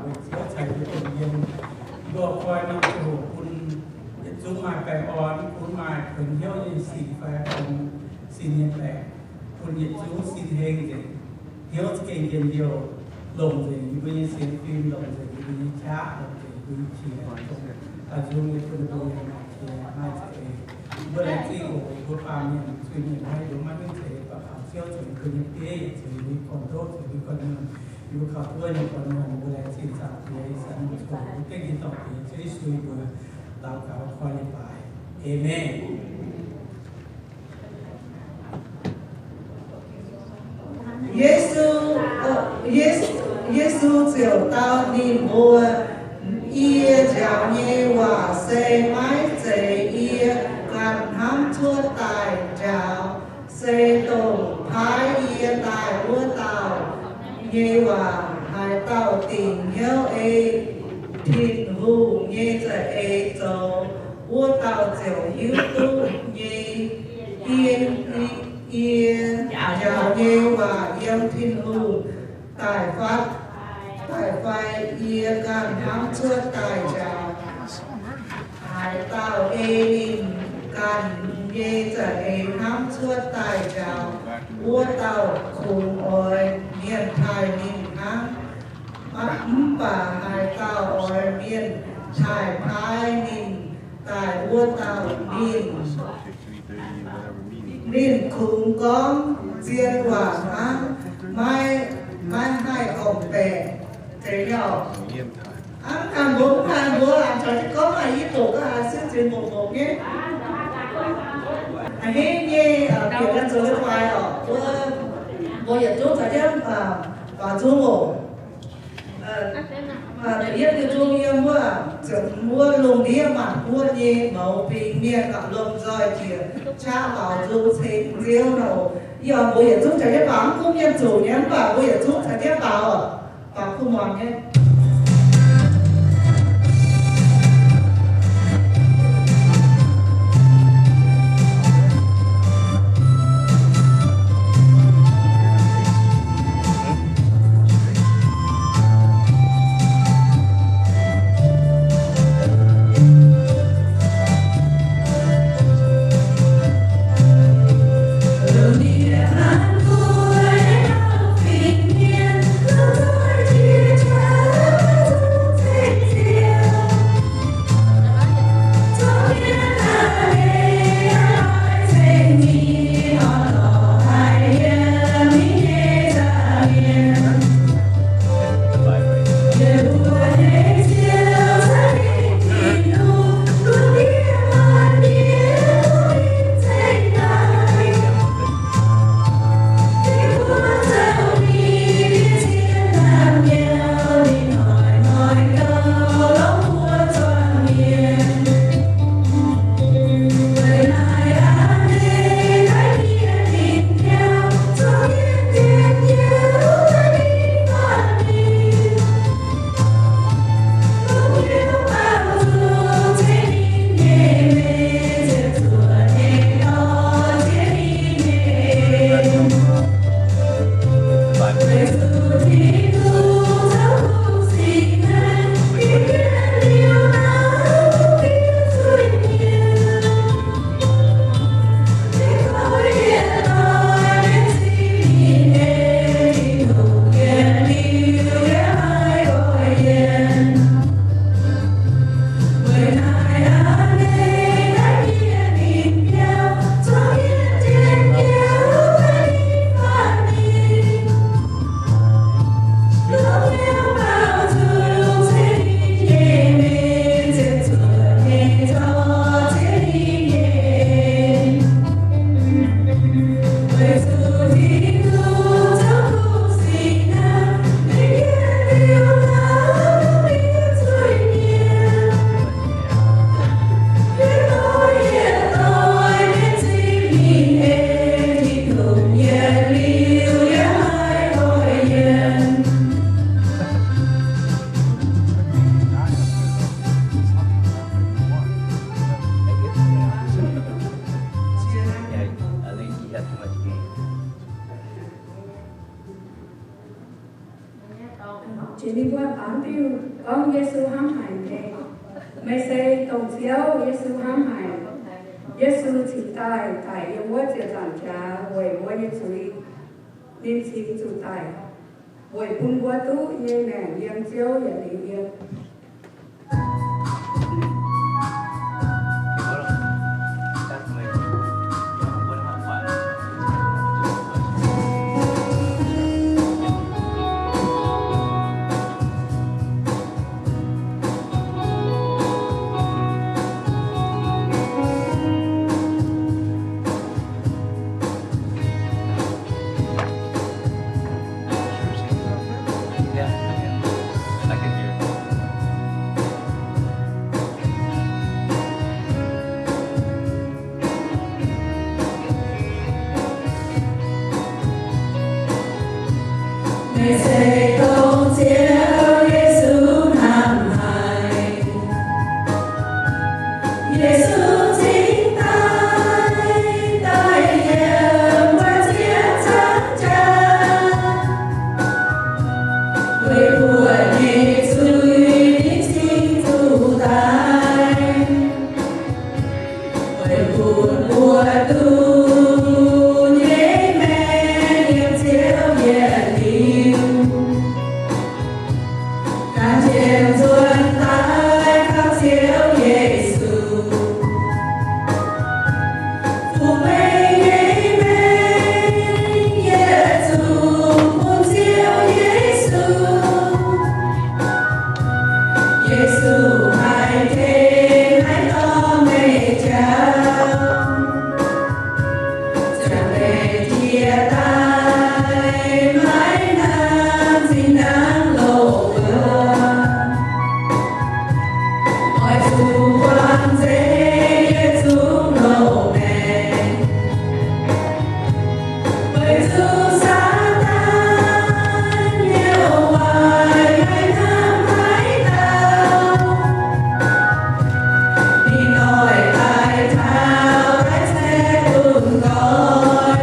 Ziouv caux yie domh yiem. Yie koi norm ziangh hoc bun yietc zungv maaih baengh orn, bun maaih kuonx hnyouv nyei sic fai kuonx sin nyei baengc, bun yietc zungv sin heng nzengc, hnyouv za'gengh njien-youh, longc nzengc yie mbuo nyei sienx fim, longc nzengc yie mbuo nyei qaqv, longc nzengc yie mbuo nyei qiex. Daaih nzung yie bun mbuo yiem maaih qiex maaih za'eix. Mbuo laengz zingh oc, mbuo baamh mienh zuiz-mienh naaiv, yie mbuo maiv duqv za'eix, baac kaux Ziouv zoux yie mbuo nyei bieiv, yaac zoux yie mbuo nyei gorn-ndoqv, zoux yie mbuo nyei gorn-ndoqv. Yie mbuo kaux duqv nyei gorn-ndoqv, mbuo laengz zingh Zaangc Diex, ih zanc mbuo zuqc mbuo gengh nyei dorngc Diex, Ziouv Yesu, yie mbuo daux gaux koi leiz-baaix. Aamen. Yesu, Yesu, Yesu ziouc dau ninh mbuo, Yie njaaux nyei waac se maiv zeiz yie ganh hnamv cuotv daaih njaaux, se dongh paaiv yie daaih wuov dauh nyei waac. Haaix dauh dingc hnyouv ei Tin-Hungh nyei za'eix zoux, wuov dauh ziouc hiuv duqv nyei. Yie, yie njaaux nyei waac yiem Tin-Hungh daic fatv, daic fai yie ganh hnamv cuotv daaih njaaux. Haaix dauh ei ninh ganh nyei za'eix hnamv cuotv daaih njaaux, wuov dauh kungx oix mienh taaih ninh hnangv. Mv baac haaix dauh oix mienh taaih paaiv ninh daaih wuov dauh, ninh, ninh kungx gorngv zien waac hnangv, maiv, maiv haih gorngv-baeqc. Hnangv naaic mbuo mv haih mbuo caux jienv gorngv, aa, yie doqc ga'haaix sin zinx mbopv-mbopv nyei. A'hneiv nyei bieqc ganh zoux leiz-baaix oc. Mbuo, mbuo yietc zungv caux jienv baaux nzung oc. Da'yietv diuh nzung yiem wuov, ziouc wuov lungh ndiev maanc guoqv nyei mouz bingx mienh gauh lomh nzoih jiex qaqv baaux nzung ceng Ziouv nor. Yie oix mbuo yietc zungv caux jienv baaux, mv gunv mienh zuqc nyei, mv baac mbuo yietc zungv caux jienv baaux oc. Baaux kuv muangx nyei. Yie mbuo baamz diuh gorngv Yesu hnamv haic nyei. Meih se dongh Ziouv, Yesu hnamv haic. Yesu cingx daaih, daaih yiem wuov ziepc nzaangc jaax weic mbuo nyei zuiz. Ninh cingx zuqc daic weic bun mbuo duqv nyei maengc yiem Ziouv yietc liuz yiem. Meih se dongh Ziouv, Yesu hnamv haic. Yesu cingx daaih, daaih yiem wuov ziepc nzaangc jaax, weic mbuo nyei zuiz ninh cingx zuqc daic. Weic bun mbuo duqv nyei maengc yiem Ziouv yietc liuz, gan jienv nzuonx daaih kaux Ziouv Yesu. Fuqv meih nyei maengc yietc zungv bun Ziouv Yesu. Yesu haiz tengx haaix dorngx meih jangx, ziangh leih jiex daaih maiv hnangv zinh ndaangc loz wuov. Oix zuqc buangh nzengc yietc zungv loz-maengc. Weic zuqc Saadaan nyei waac maiv hnamv haaix dauh. Ninh oix daaih taux daaih ceix bun nqoi.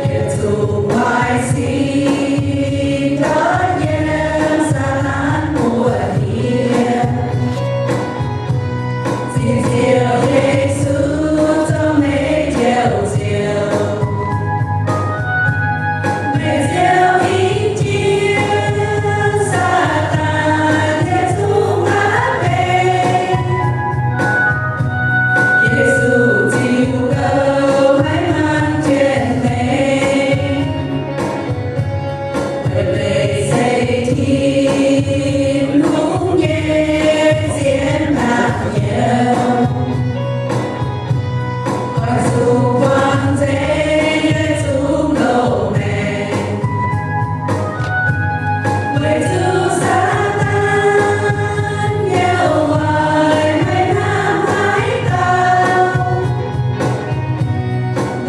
Yietc zungv waaic sin ndortv yiem Saadaan buoz-ndiev. Ziex Ziouv Yesu, zouv meih Ziouv Ziouv. Meih Ziouv yiem jiex Saadaan yietc zungv aqv deix. Yesu ziux gouv maiv hnangv jienv meih. Weic meih se Tin-Hungh nyei zien ndaangc yiem. Oix zuqc buangh nzengc yietc zungv loz-maengc. Weic zuqc Saadaan nyei waac maiv hnamv haaix dauh.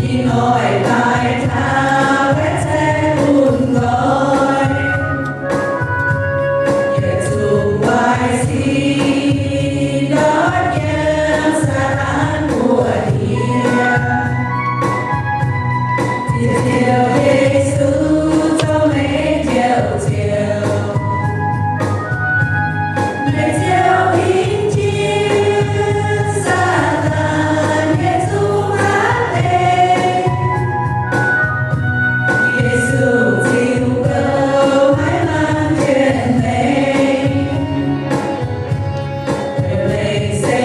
Ninh oix daaih taux daaih ceix bun nqoi. Yietc zungv waaic sin ndortv yiem Saadaan buoz-ndiev. Ziex Ziouv Yesu, zouv meih Ziouv Ziouv. Meih Ziouv yiem jiex Saadaan yietc zungv aqv deix. Yesu ziux gouv maiv hnangv jienv meih. Weic meih se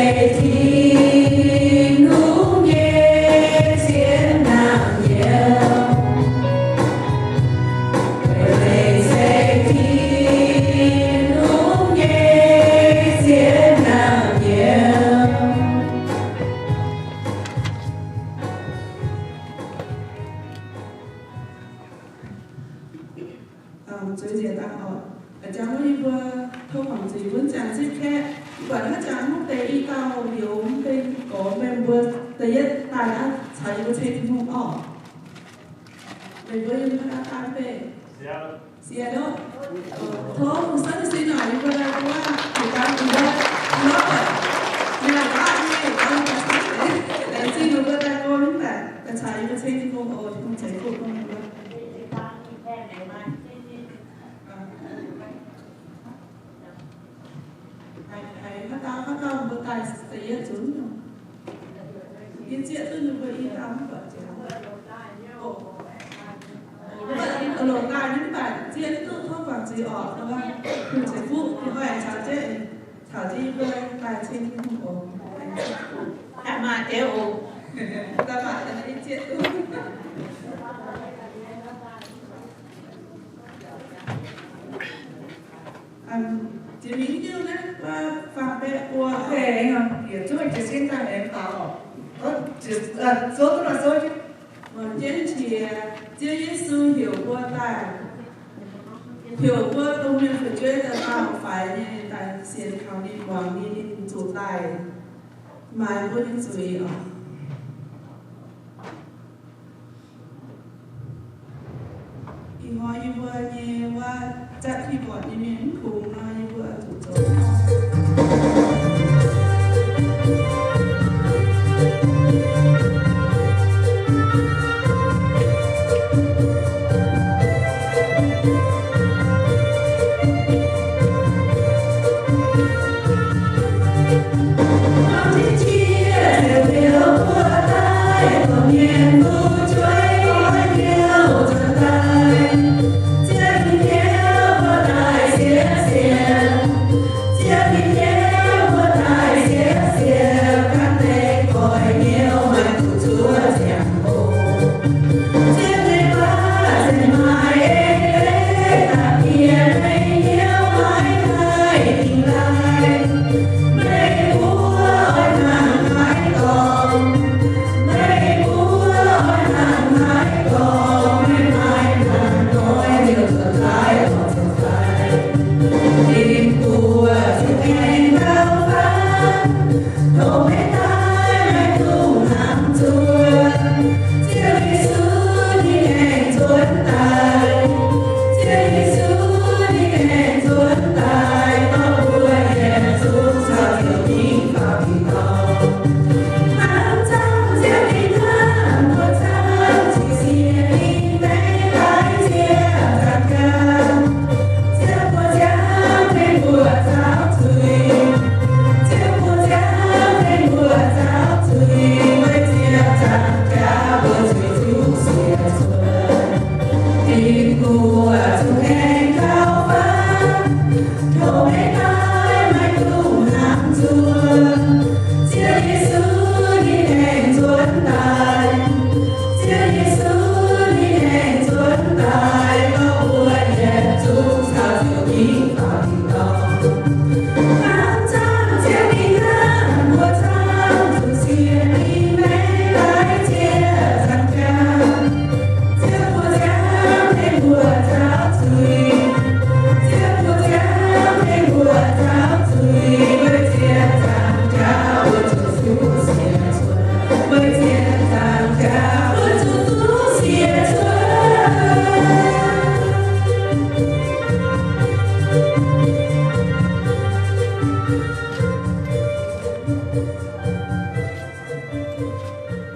Tin-Hungh nyei zien ndaangc yiem. Weic meih se Tin-Hungh nyei zien ndaangc yiem. Zueiz njiec dangh oc. Jangx wuov yie mbuo tov mangc zuiz wuov ziangx zipv kaeqv, mv baac hnangv jangx mv deix i dauh youz mv deix gorx meih mbuo da'yietv daaih aqv, caux yie mbuo ceng Tin-Hungh orqc. Meih mbuo yiem haaix daaih beih? Seattle. Tov Sunday school nor yie mbuo daaih wuov, yietc dauh, Robert, ninh laengz zingh meih mbuo daaih go mv baac daaih caux yie mbuo ceng Tin-Hungh oc. Tin-Hungh ceix fuqv bun meih mbuo. Daaih da'yietv zunv nyei. Yie zieqv duqv ninh mbuo i dauh mv buatc jiex. Loz daaih nyei mv baac zieqv duqv tov guangc zuiz orqc, hungh ceix fuqv, ninh mbuo aengx caux jienv, caux jienv yie mbuo daaih ceng Tin-Hungh oc. Daaih maaih deix oc. Daaih maaih deix, yie zieqv duqv. Jiex mingh diuh naaiv, fangx baeqc buo hei, yietc zungv jiex sin daaih aengx faaux oc. Zouv duqv nor zouv jienv. Muonc jienv qiex, Ziouv Yesu heuc mbuo daaih, heuc mbuo domh mienh fu'jueiv daaih faaux faix nyei, daaih sienx kaux ninh, muangx ninh, ninh zuqc daaih maaiz mbuo nyei zuiz oc. Ih hnoi yie mbuo nyei wuov zatv keyboard nyei mienh mv kungx nor, yie mbuo zuqc zoux.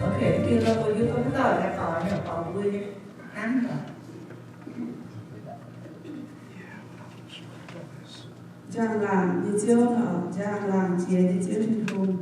Okay, mv diuh nor mbuo hiuv duqv mv dauh daaih faaux nyei, faaux mbuo nyei hnangv. Njang-laangc nyei Ziouv, njang-laangc jiex nyei Ziouv Tin-Hungh.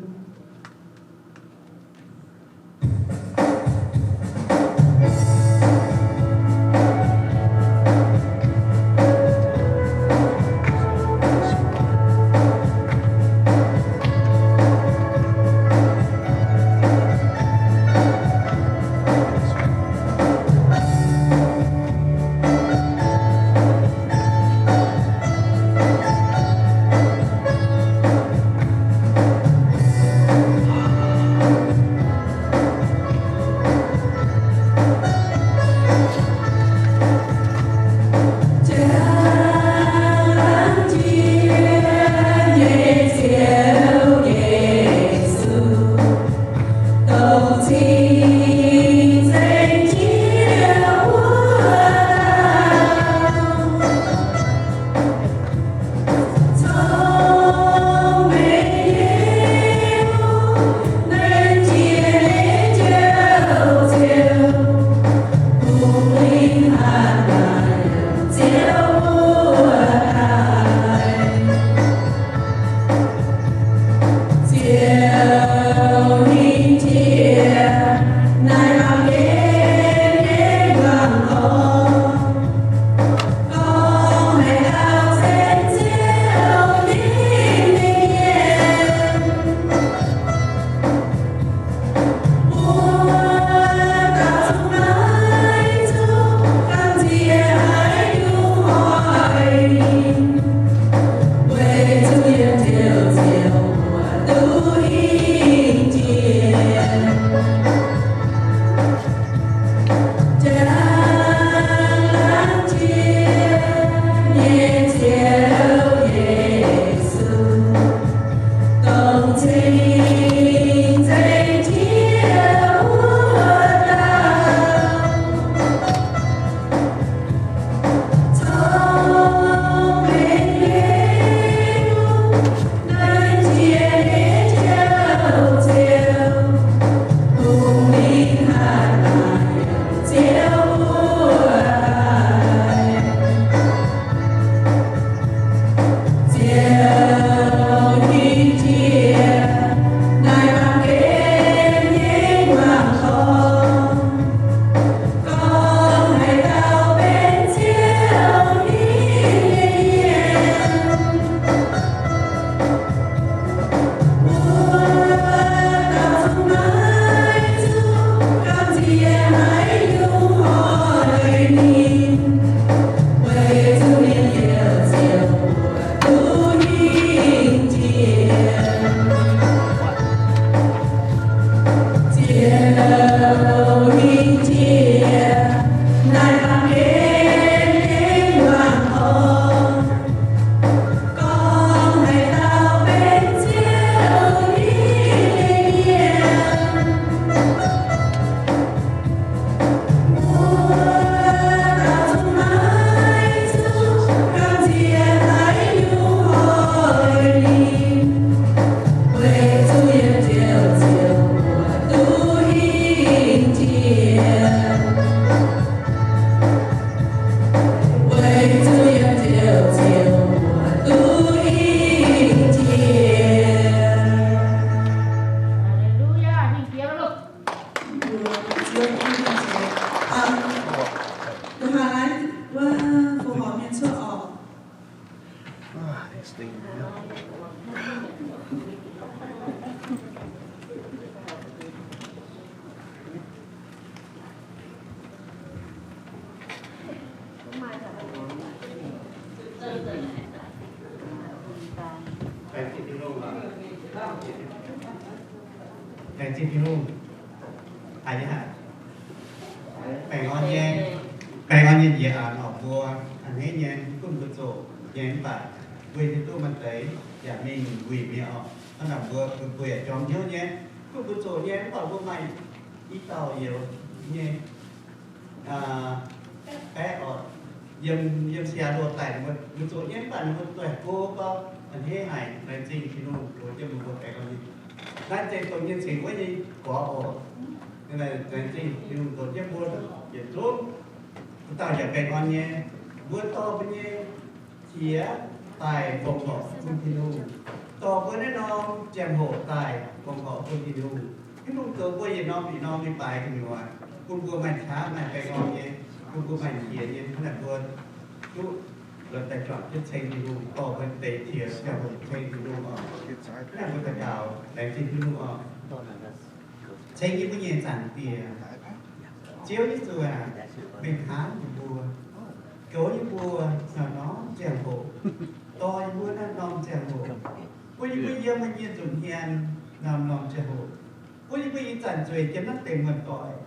Laengz zingh Tin-Hungh. Laengz zingh Tin-Hungh. Haiz nyei haic. Baengh orn nyei, baengh orn nyei njiec aqv, mbuo a'hneiv nyei, gunv mbuo zoqc nyei mv baac mbuo hiuv duqv maaih deix yaac mingh wuic mienh orqc. Hnangv naaic mbuo, mbuo yaac jorm hnyouv nyei, gunv mbuo zoqc nyei mv baac mbuo maaih i dauh youz nyei baeqv orqc, yiem, yiem Seattle daaih, mbuo zoqc nyei mv baac ninh mbuo doix-go gorngv a'hneiv haic, laengz zingh Tin-Hungh nduov jienv mbuo baengh orn nyei. Naaiv zeiz dongh nyei cingx wuov nyei gorx oc. Laengz zingh Tin-Hungh nduov jienv mbuo yietc zungv, dauh yaac baengh orn nyei. Mbuo dorh mbuo nyei qiex daaih fongc horc bun Tin-Hungh, dorh mbuo naaiv norm ziangh hoc daaih fongc horc bun Tin-Hungh. Tin-Hungh zoux mbuo yietc norm yietc norm nyei baaix gu'nyuoz, bun mbuo maaih qaqv maaih baengh orn nyei, bun mbuo maaih qiex nyei. Hnangv naaic mbuo duqv lorz daaih juangc jienv ceng Tin-Hungh, dorh mbuo deix qiex ziangh hoc ceng Tin-Hungh oc. Hnangv naaic mbuo daux gaux laengz zingh Tin-Hungh oc. Ceng yie mbuo nyei Zaangc Diex, Ziouv Yesu aac, meih hnamv yie mbuo, goux yie mbuo naaiv norm ziangh hoc, dorh yie mbuo naaiv norm ziangh hoc, bun yie mbuo yiem meih nyei nza'hmien norm-norm ziangh hoc, bun yie mbuo ih zanc zueiz jienv naaiv deix muoz-doic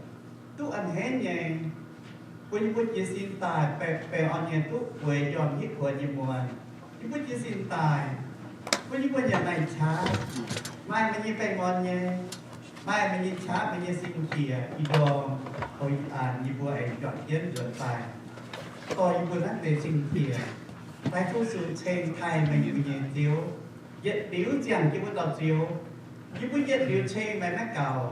duqv a'hneiv nyei, bun yie mbuo jiez sin daaih baengh orn nyei duqv bueix njormh hitv kuonx nyei muonz. Yie mbuo jiez sin daaih, bun yie mbuo yaac maaih qaqv, maaih meih nyei baengh orn nyei, maaih meih nyei qaqv, meih nyei sin-qiex ih ndorm, oix ih aqc yie mbuo aengx juangc jienv nzuonx daaih, dorh yie mbuo naaiv deix sin-qiex daaih fu-sux ceng taaih meih mbuo nyei Ziouv. Yietc liuz ziangh jienv wuov dauh Ziouv, yie mbuo yietc liuz ceng meih maiv gaux,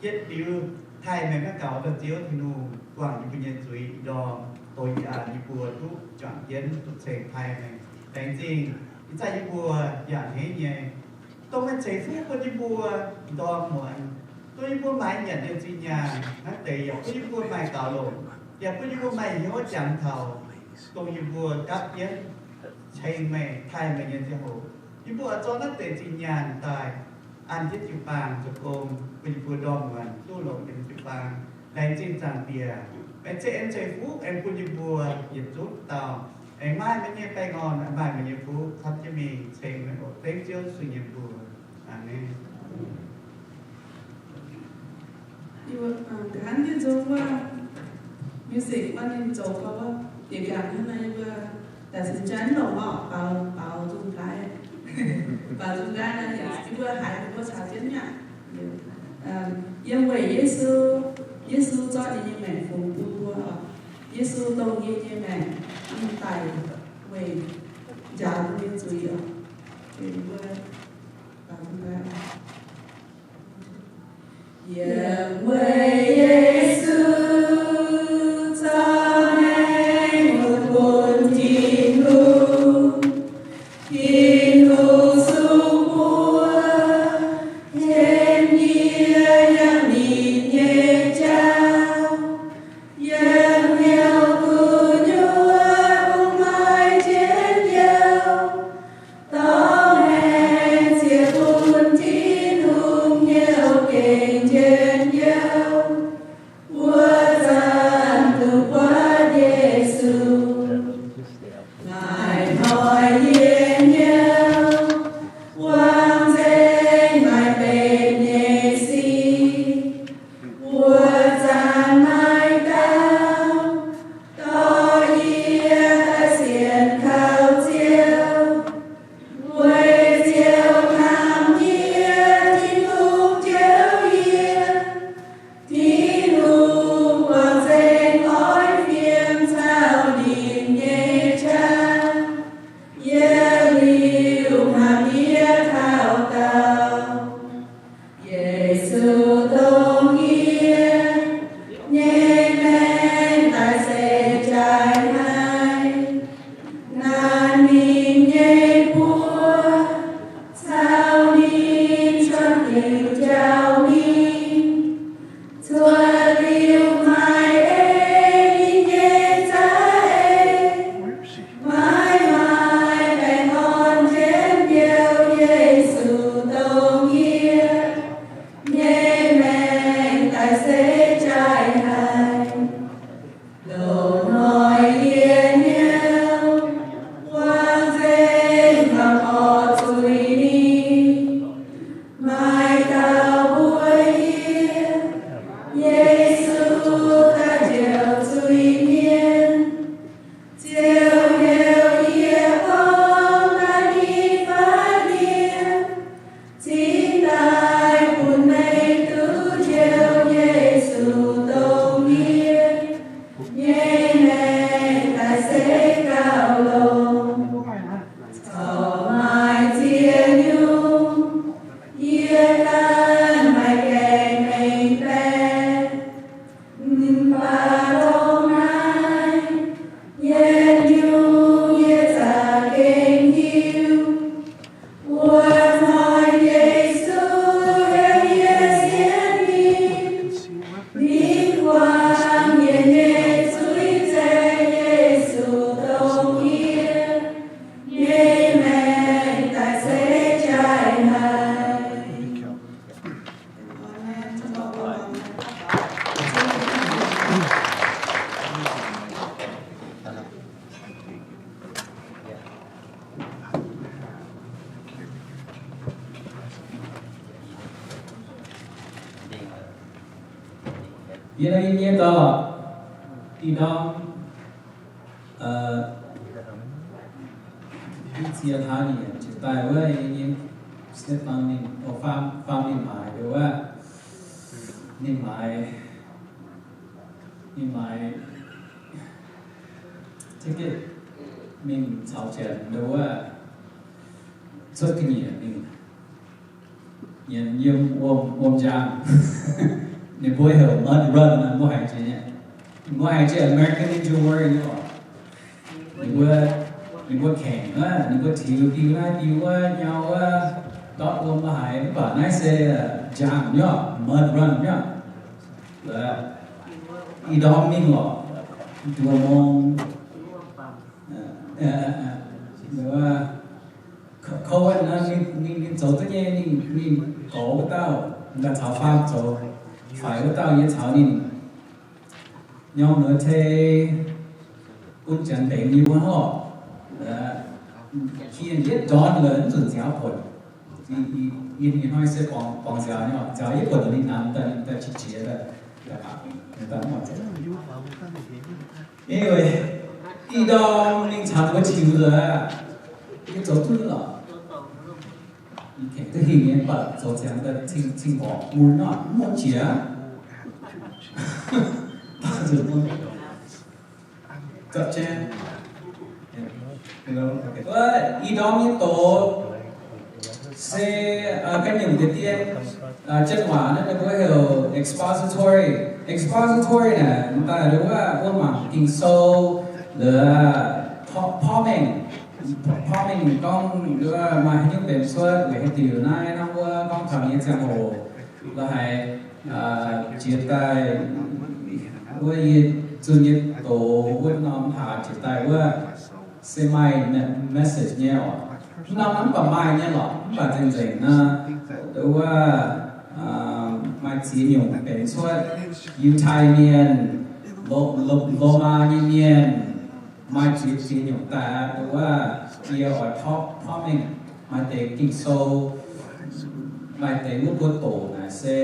yietc liuz taaih meih maiv gaux, dauh Ziouv Tin-Hungh guangc yie mbuo nyei zuiz ih ndorm, oix ih aqc yie mbuo duqv juangc jienv duqv ceng taaih meih. Laengz zingh ih zanc yie mbuo yaac a'hneiv nyei, dongh meih ceix fuqv bun yie mbuo ndorm muonz, dongh yie mbuo maaiz nyanc nyei zinh nyaanh naaiv deix yaac bun yie mbuo maaih gaux longc, yaac bun yie mbuo maaih hnyouv jangx taux dongh yie mbuo gapv jienv ceng meih, taaih meih nyei ziangh hoc. Yie mbuo oix zorqv naaiv deix zinh nyaanh daaih an jienv jiu-baang zoux gong, bun yie mbuo ndorm muonz duqv longc yiem jiu-baang. Laengz zingh Zaangc Diex, meih ceix en ceix fuqv aengx bun yie mbuo yietc zungv dauh aengx maaih meih nyei baengh orn, maaih meih nyei fuqv camv jienv mingh ceng meih oc. Dengv Ziouv Yesu nyei mbuox. Aamen. Hnangv yie nzung wuov music wuov ninh zoux gorngv wuov bieqc biangc hnangv naaiv, yie mbuo daaih cin jaaix longc orqc, baaux, baaux nzung gaaix. Mbuo haiz mbuo caux jienv mingh. Yiem weic Yesu, Yesu zorqv ninh nyei maengc fungx bun mbuo. Yesu dongh yie nyei maengc, ninh daic weic njaaux mbuo nyei zuiz oc. Yiem weic Yesu zorqv maengc fungx bun Tin-Hungh, Tin-Hungh sung mbuo, tengx yie yiem ninh nyei jauv, yiem hnyouv gu'nyuoz bun maaih njien-youh. Dorh maengc ziec bun Tin-Hungh hnyouv gengh njien-youh. Mbuo zanc duqv buatc Yesu, maaih hnoi yie hnyouv wangc nzengc maaih benx nyei sic. Mbuo zanc maaih dauh dorh yie daaih sienx kaux Ziouv, weic Ziouv hnamv yie, Tin-Hungh njoux yie. Tin-Hungh buangh nzengc oix fiem caux ninh nyei qaqv. Yiem liuz hnamv yie taux daauh. Yesu dongh yie nyei maengc daaih se jaaix haic. Naanc ninh nyei buoz caux ninh cuotv diuh jauv mingh, cuotv liuz maaih ei ninh nyei za'eix. Maiv maaih baengh orn jienv Ziouv Yesu dongh yie nyei maengc daaih se jaaix haic. Loz-hnoi yie hnyouv wangc nzengc mangc orqc zuiz ninh, maaih dauh mbuox yie, Yesu daaih njoux zuiz-mienh. Ziouv heuc yie gorngv daaih ninh fai mienh, cingx daaih bun meih duqv njoux Yesu dongh yie nyei maengc daaih se gauh longx. Corc maaih ziex nyungc yie ganh maiv gaengh mengh baeqc. Mv baac dongh naaiv yietc nyungc yie za'gengh hiuv, wuov hnoi Yesu heuc yie sienx ninh, ninh guangc yie nyei zuiz nzengc. Yesu dongh yie nyei maengc daaih se jaaix haic. Yie nor yie nyei daaih lorqc, ih ndorm Ih ziex hlaax nyieqc jiez daaih wuov, yie nyei Stephen ninh, o, faam, faam ninh maaiz wuov, ninh maaiz, ninh maaiz ticket mingh caux Janx wuov, cuotv ga'nyiec mingh. Nyanc yiem wuom, wuom njang. Ninh mbuo heuc mud run, mbuo haiz jiex nyei. Mbuo haiz jiex American Ninja Warrior nyei oc. Ninh mbuo, ninh mbuo kengx wuov, ninh mbuo tiux diuh naaiv diuh wuov, nyau wuov, ndortv wuom mbuo haiz, mv baac naaiv se njang nyei oc, mud run nyei oc. Ih ndorm mingh lorqc, juov mong. Wuov, Cowan nor, ninh, ninh, ninh zoux duqv nyei, ninh, ninh gorx wuov dauh, ninh caux faam zoux, faix wuov dauh yie caux ninh nyorng nor tei bun Janx dengx yie wuov oc. Kien yietv ndorn lorqc, mv zuqc nziaaux buonc. Yie, yie, yie hnoi se borngz, borngz nziaaux nyei oc, nziaaux yietv buonc ninh namx daaih, ninh daaih qiex jiez daaih, daaih bangc ninh daaih mv oix. Anyway, ih ndorm ninh caux mbuo tiux nzuonx aqv. Yie zoux duqv lorqc. Kengx duqv hingh nyei, mv baac zoux ziangx daaih cing, cing mborqc mun nor, mv mun jiex. Wuov, ih ndorm nyei doz se ganh nyungc deix dien, janx waac naaiv ninh mbuo heuc expository. Expository naaic daaih wuov, mbuo mangc Ging-Sou, laaix porv mengh, porv mengh gorngv wuov maaih haaix nyungc benx cuotv, weic haaix diuc naaiv norm wuov gorngv taux nyei ziangh hoc, laaix haiz jiex daaih wuov yie zunh nyei doz wuov norm hlaax jiex daaih wuov se maaih message nyei oc. Mv norm mv baac maaih nyei lorqc, mv baac nzengc-nzengc nor, wuov maaih ziex nyungc benx cuotv Yiutai Mienh, Lomaa nyei mienh, maaih ziex, ziex nyungc daaih aqv. Wuov yie oix porv, porv mengh maaih deix Ging-Sou, maaih deix wuov mbuo doqc naaic se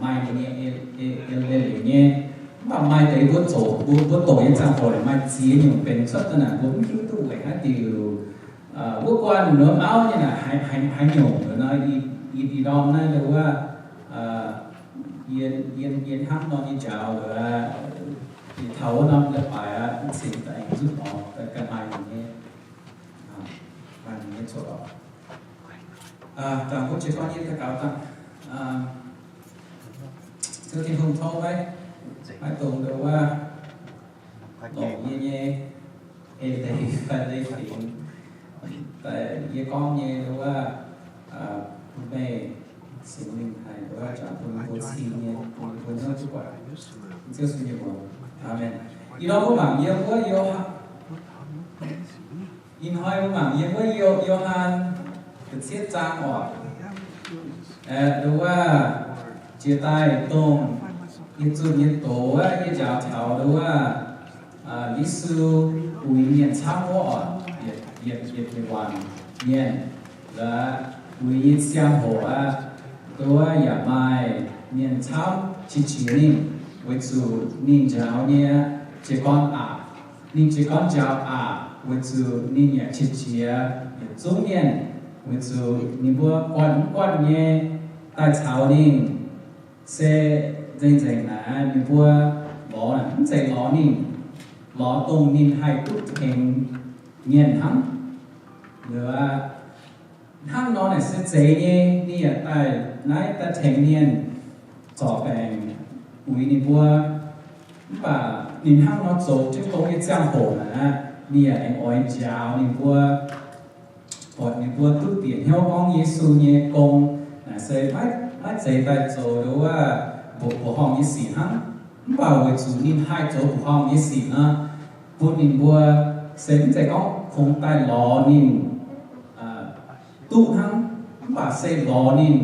maaih ninh nyei eix leiz nyei. Mv baac maaih deix mbuo zoqc, mbuo, mbuo doqc nyei ziangh hoc maaih ziex nyungc benx cuotv daaih naaic, mbuo mv hiuv duqv weic haaix diuc. Wuov guanh nor mauv nyei naaic haaix, haaix, haaix nyungc nor, ih, ih ndorm naaiv wuov, yie, yie, yie hnamv nor nyei njaaux, taux wuov norm leiz-baaix aqv, mv cingx daaih aengx nzutv lorz daaih ganh maaih nyungc nyei, maaih nyungc nyei coqv lorqc. Dangh mbuo jiez gorn yie daux gaux dangh. Ziouv Tin-Hungh, tov maiv, maiv dungx nduov wuov longc yie nyei eix leiz fai leiz-fingx, daaih yie gorngv nyei nduov wuov, bun meih Singx Lingh haih nduov wuov jangx bun mbuo cing nyei, bun mbuo hnyouv duqv buatc Ziouv Yesu nyei mbuox. Aamen. Ih hnoi mbuo mangc yiem wuov Yo-, ih hnoi mbuo mangc yiem wuov Yo-, Yo^han da'cietv zaang oc. Nduov wuov jiex daaih dongh yie zunh nyei doz wuov, yie njaaux taux nduov wuov Yesu uix mienh camv wuov oc, yietc, yietc, yietc waanc mienh, laaix uix nyei ziangh hoc aqv, nduov wuov yaac maaih mienh camv qiex jiez ninh, weic zuqc ninh njaaux nyei jiez gorn aqc. Ninh jiez gorn njaaux aqc weic zuqc ninh yaac qiex jiez yietc zungv mienh, weic zuqc ninh mbuo guanh mv guanh nyei daaih caux ninh. Se nzengc-nzengc naaic ninh mbuo lorz mv zeiz lorz ninh, lorz dongh ninh haih duqv tengx mienh hnangv. Liuz aqv, hnangv nor naaic se zeiz nyei, ninh yaac daaih naaiv daaih tengx mienh zorc baengc uix ninh mbuo. Mv baac ninh hnangv nor zoux jienv gong nyei ziangh hoc naaic, ninh yaac aengx oix njaaux ninh mbuo, buatc ninh mbuo duqv bieqc hnyouv gorngv Yesu nyei gong naaic se maiv, maiv zeiz daaih zoux nduov wuov mbuoqc, mbuoqc horngh nyei sic hnangv. Mv baac weic zuqc ninh haih zoux mbuoqc horngh nyei sic nor, bun ninh mbuo se mv zeiz gorngv kungx daaih lorz ninh duqv hnangv, mv baac se lorz ninh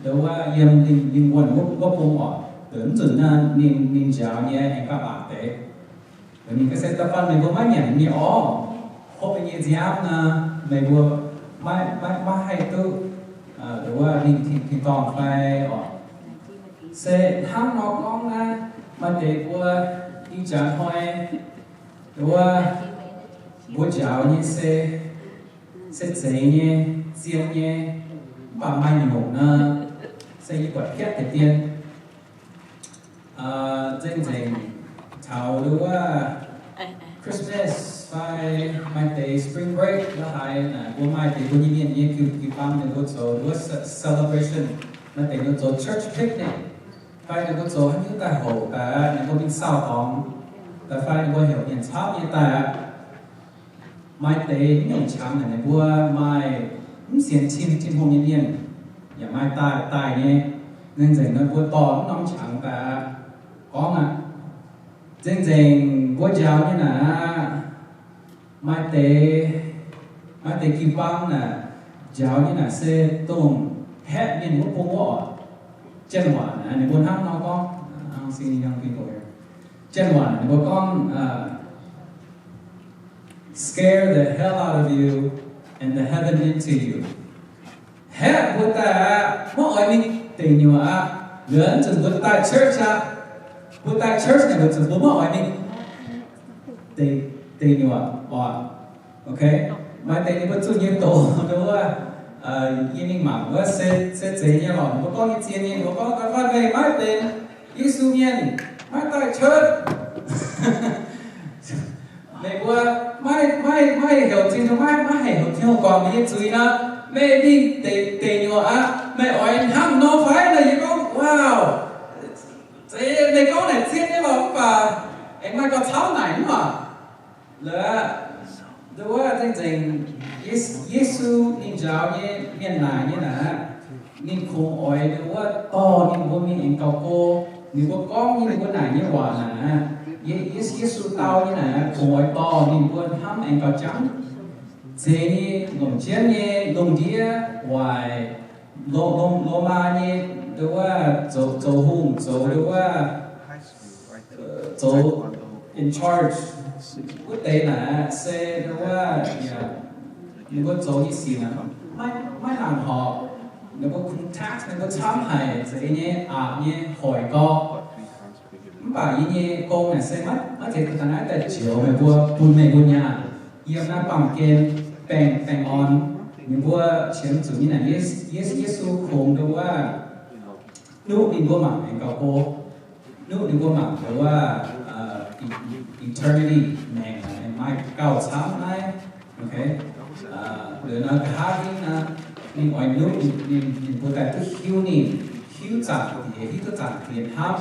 nduov wuov yiem ninh, ninh wuonh wuov, wuov bung oc. Nduov mv nzunc naaiv ninh, ninh njaaux nyei aengx gauh aqc deix. Ninh ga'sie da'faanh meih mbuo maiv nyanc nyei orv, hopv nyei nziaamv nor, meih mbuo maiv, maiv, maiv haih duqv nduov wuov mingh tin, tin-dorngh fai oc. Se hnangv nor gorngv naaiv, maaih deix mbuo ih jaax hnoi nduov wuov mbuo njaaux nyei se, se zeiz nyei, zien nyei, mv baac maaih nyungc nor, se yie buatc piatv deix dien. Nzengc-nzengc taux nduov wuov Christmas fai maaih deix spring break la'haaix naaic, mbuo maaih deix mbuo nyei mienh nyei jiu, jiu-baang ninh mbuo zoux nduov ce-, celebration, maaih deix ninh mbuo zoux church picnic, fai ninh mbuo zoux haaix nyungc daaih hoc daaih, ninh mbuo mingh saauh dorngx daaih, fai ninh mbuo heuc mienh camv nyei daaih aqv. Maaih deix mv nyungc qangx naaic ninh mbuo maaih mv sienx Tin, Tin-Hungh nyei mienh yaac maaih daaih, daaih nyei. Nzengc-nzengc nor mbuo dorh mv norm qangx daaih aqv. Gorngv aqv, nzengc-nzengc mbuo njaaux nyei naaic aqv, maaih deix, maaih deix jiu-baang naaic njaaux nyei naaic se dongh haeqv mienh wuov bung wuov oc. Janx waac naaic ninh mbuo hnangv nor gorngv, Janx waac naaic ninh mbuo gorngv, scare the hell out of you and the heaven into you. Haeqv mbuo daaih aqv, maiv oix mingh deic nyuoqc aqv. Liuz nzunc mbuo daaih church aqv, mbuo daaih church naaic, weic zuqc mbuo maiv oix mingh deic, deic nyuoqc oc. Ok, maaih deix ninh mbuo zunh nyei doz nduov wuov, Yie mingh mangc wuov se, se zeiz nyei lorqc. Ninh mbuo gorngv nyei zien nyei, ninh mbuo gorngv, Da'faanh meih maiv benx Yesu mienh, maiv daaih cuotv. Meih mbuo maiv, maiv, maiv heuc Tin-Hungh, maiv, maiv haih heuc Tin-Hungh guangc meih nyei zuiz nor, meih mingh deic, deic nyuoqc aqv. Meih oix hnamv nor fai? Nor yie gorngv, Wow, zeiz meih gorngv naaic zien nyei lorqc, mv baac aengx maaih gauh camv naaic mv baac. Lorqc, nduov wuov nzengc-nzengc, Ye-, Yesu ninh njaaux nyei mienh naaic nyei naaic, ninh kungx oix nduov wuov dorh ninh mbuo mingh aengx gauh go. Ninh mbuo gorngv nyei, ninh mbuo naaic nyei waac naaic, Ye-, Yesu dau nyei naaic, kungx oix dorh ninh mbuo hnamv aengx gauh jangv. Zeiz nyei, longc jienv nyei, lungh ndiev waaic, Lo-, Lo-, Lomaa nyei, nduov wuov zoux, zoux hungh, zoux nduov wuov, zoux in charge wuov deix naaic se nduov wuov, ninh mbuo zoux nyei sic naaic maiv, maiv nangc horpc. Ninh mbuo kungx tax ninh mbuo camv haic, zeiz nyei, aqc nyei, hoic gau. Mv baac yie nyei gong naaic se maiv, maiv zeiz da'naaiv daaih njoux meih mbuo, bun meih mbuo nyaah yiem naaiv baamh gen baengh, baengh orn. Ninh mbuo qiemx zuqc nyei naaic, Ye-, Yesu kungx nduov wuov nuqv ninh mbuo mangc aengx gauh go. Nuqv ninh mbuo mangc nduov wuov eternity, maengc maaih gauh camv naaiv. Liuz nor nqa'haav hingv nor, ninh oix nuqv ninh, ninh mbuo daaih duqv hiuv ninh, hiuv zaangc diex, hiuv duqv zaangc diex hnamv.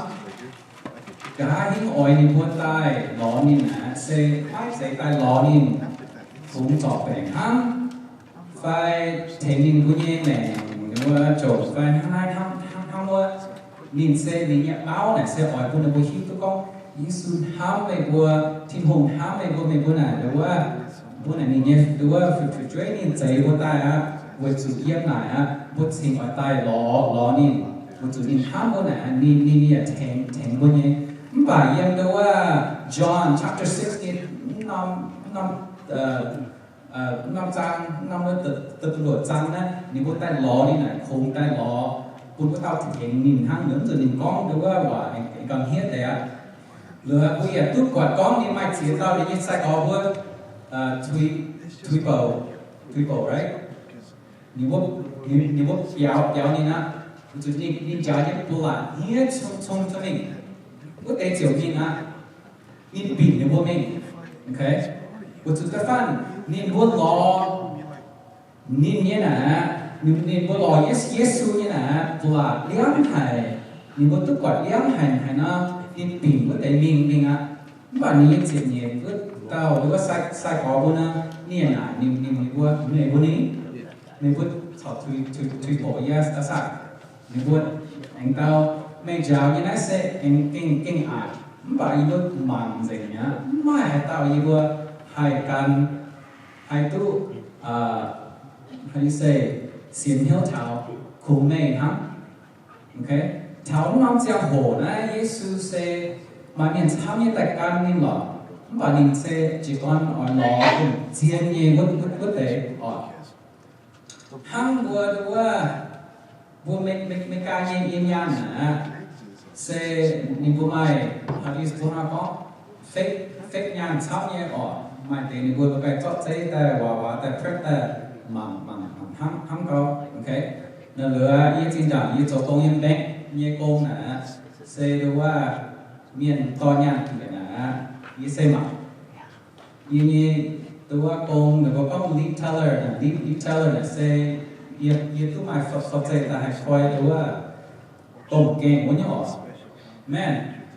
Nqa'haav hingv oix ninh mbuo daaih lorz ninh naaic se maiv zeiz daaih lorz ninh kungx zorc baengc hnamv fai tengx ninh mbuo nyei maengc, ninh mbuo jomc fai hnangv naaiv hnangv, hnangv, hnangv wuov. Ninh se ninh nyei mauv naaic se oix bun ninh mbuo hiuv duqv gorngv Yesu hnamv meih mbuo, Tin-Hungh hnamv meih mbuo, meih mbuo naaic nduov wuov, mbuo naaic ninh nyei nduov wuov fu'jueiv, ninh zeix mbuo daaih aqv, weic zuqc yiem naaic aqv, mbuo cingx oix daaih lorz, lorz ninh, weic zuqc ninh hnamv mbuo naaic, ninh, ninh yaac tengx, tengx mbuo nyei. Mv baac yiem nduov wuov John chapter six nyei norm, norm, norm zaang, norm da'luoqc zaang naaiv, ninh mbuo daaih lorz ninh naaic, kungx daaih lorz bun wuov dauh tengx ninh hnangv, mv zuqc ninh gorngv nduov wuov waac aengx gauh hniev deix aqv. Liuz mbuo yaac duqv buatc gorngv ninh maaih ziex dauh ninh nyei sai-gorx mbuo, tuix, tuix bouc, tuix bouc, right? Ninh mbuo, ninh mbuo biaux, biaux ninh aqv. Weic zuqc ninh, ninh njaaux nyei bulatc hniev cong-cong mingh. Wuov deix ziouc mingh aqv. Ninh binc ninh mbuo mingh. Weic zuqc da'faanh ninh mbuo lorz ninh nyei naaic, ninh, ninh mbuo lorz Yesu, Yesu nyei naaic, bulatc liangv haic. Ninh mbuo duqv buatc liangv haic, haic nor, ninh binc wuov deix mingh, mingh aqv. Mv baac ninh nyei ziepc nyeic wuov dauh, wuov sai, sai-gorx mbuo nor, ninh naaic ninh, ninh mbuo, meih mbuo ninh, meih mbuo caux tuix, tuix, tuix bouc yie aqv saah? Ninh mbuo aengx dau, meih njaaux nyei naaiv se aengx gengh, gengh aqc, mv baac yie mbuo mangc nzengc mi'aqv, mv maaih haaix dauh yie mbuo haih gan, haih duqv, how do you say, sienx hnyouv taux kungx meih hnangv. Taux wuov norm ziangh hoc naaiv Yesu se maaih mienh camv nyei daaih gan ninh lorqc, mv baac ninh se jiez gorn oix lorz bun zien nyei wuov, wuov, wuov deix oc. Hnangv mbuo wuov, mbuo Me, Me, Meigaa nyei yiem nyaanh naaic, se ninh mbuo maaih, how do you, mbuo gorngv fake, fake nyaanh camv nyei oc. Maaih deix ninh mbuo mbuo ganh zorqv zeiv daaih waac waac daaih print daaih mangc, mangc, mangc hnangv, hnangv gau. Naaiv liuz yie zinh ndaangc yie zoux gong yiem bank nyei gong naaic, se nduov wuov mienh dorh nyaanh bieqc naaic, yie se mangc. Yie nyei nduov wuov gong, ninh mbuo gorngv lead teller, lead, lead teller naaic se yie, yie duqv maaih fo, fo zeih daaih haih koi nduov wuov domh gaengh wuov nyei oc. Man,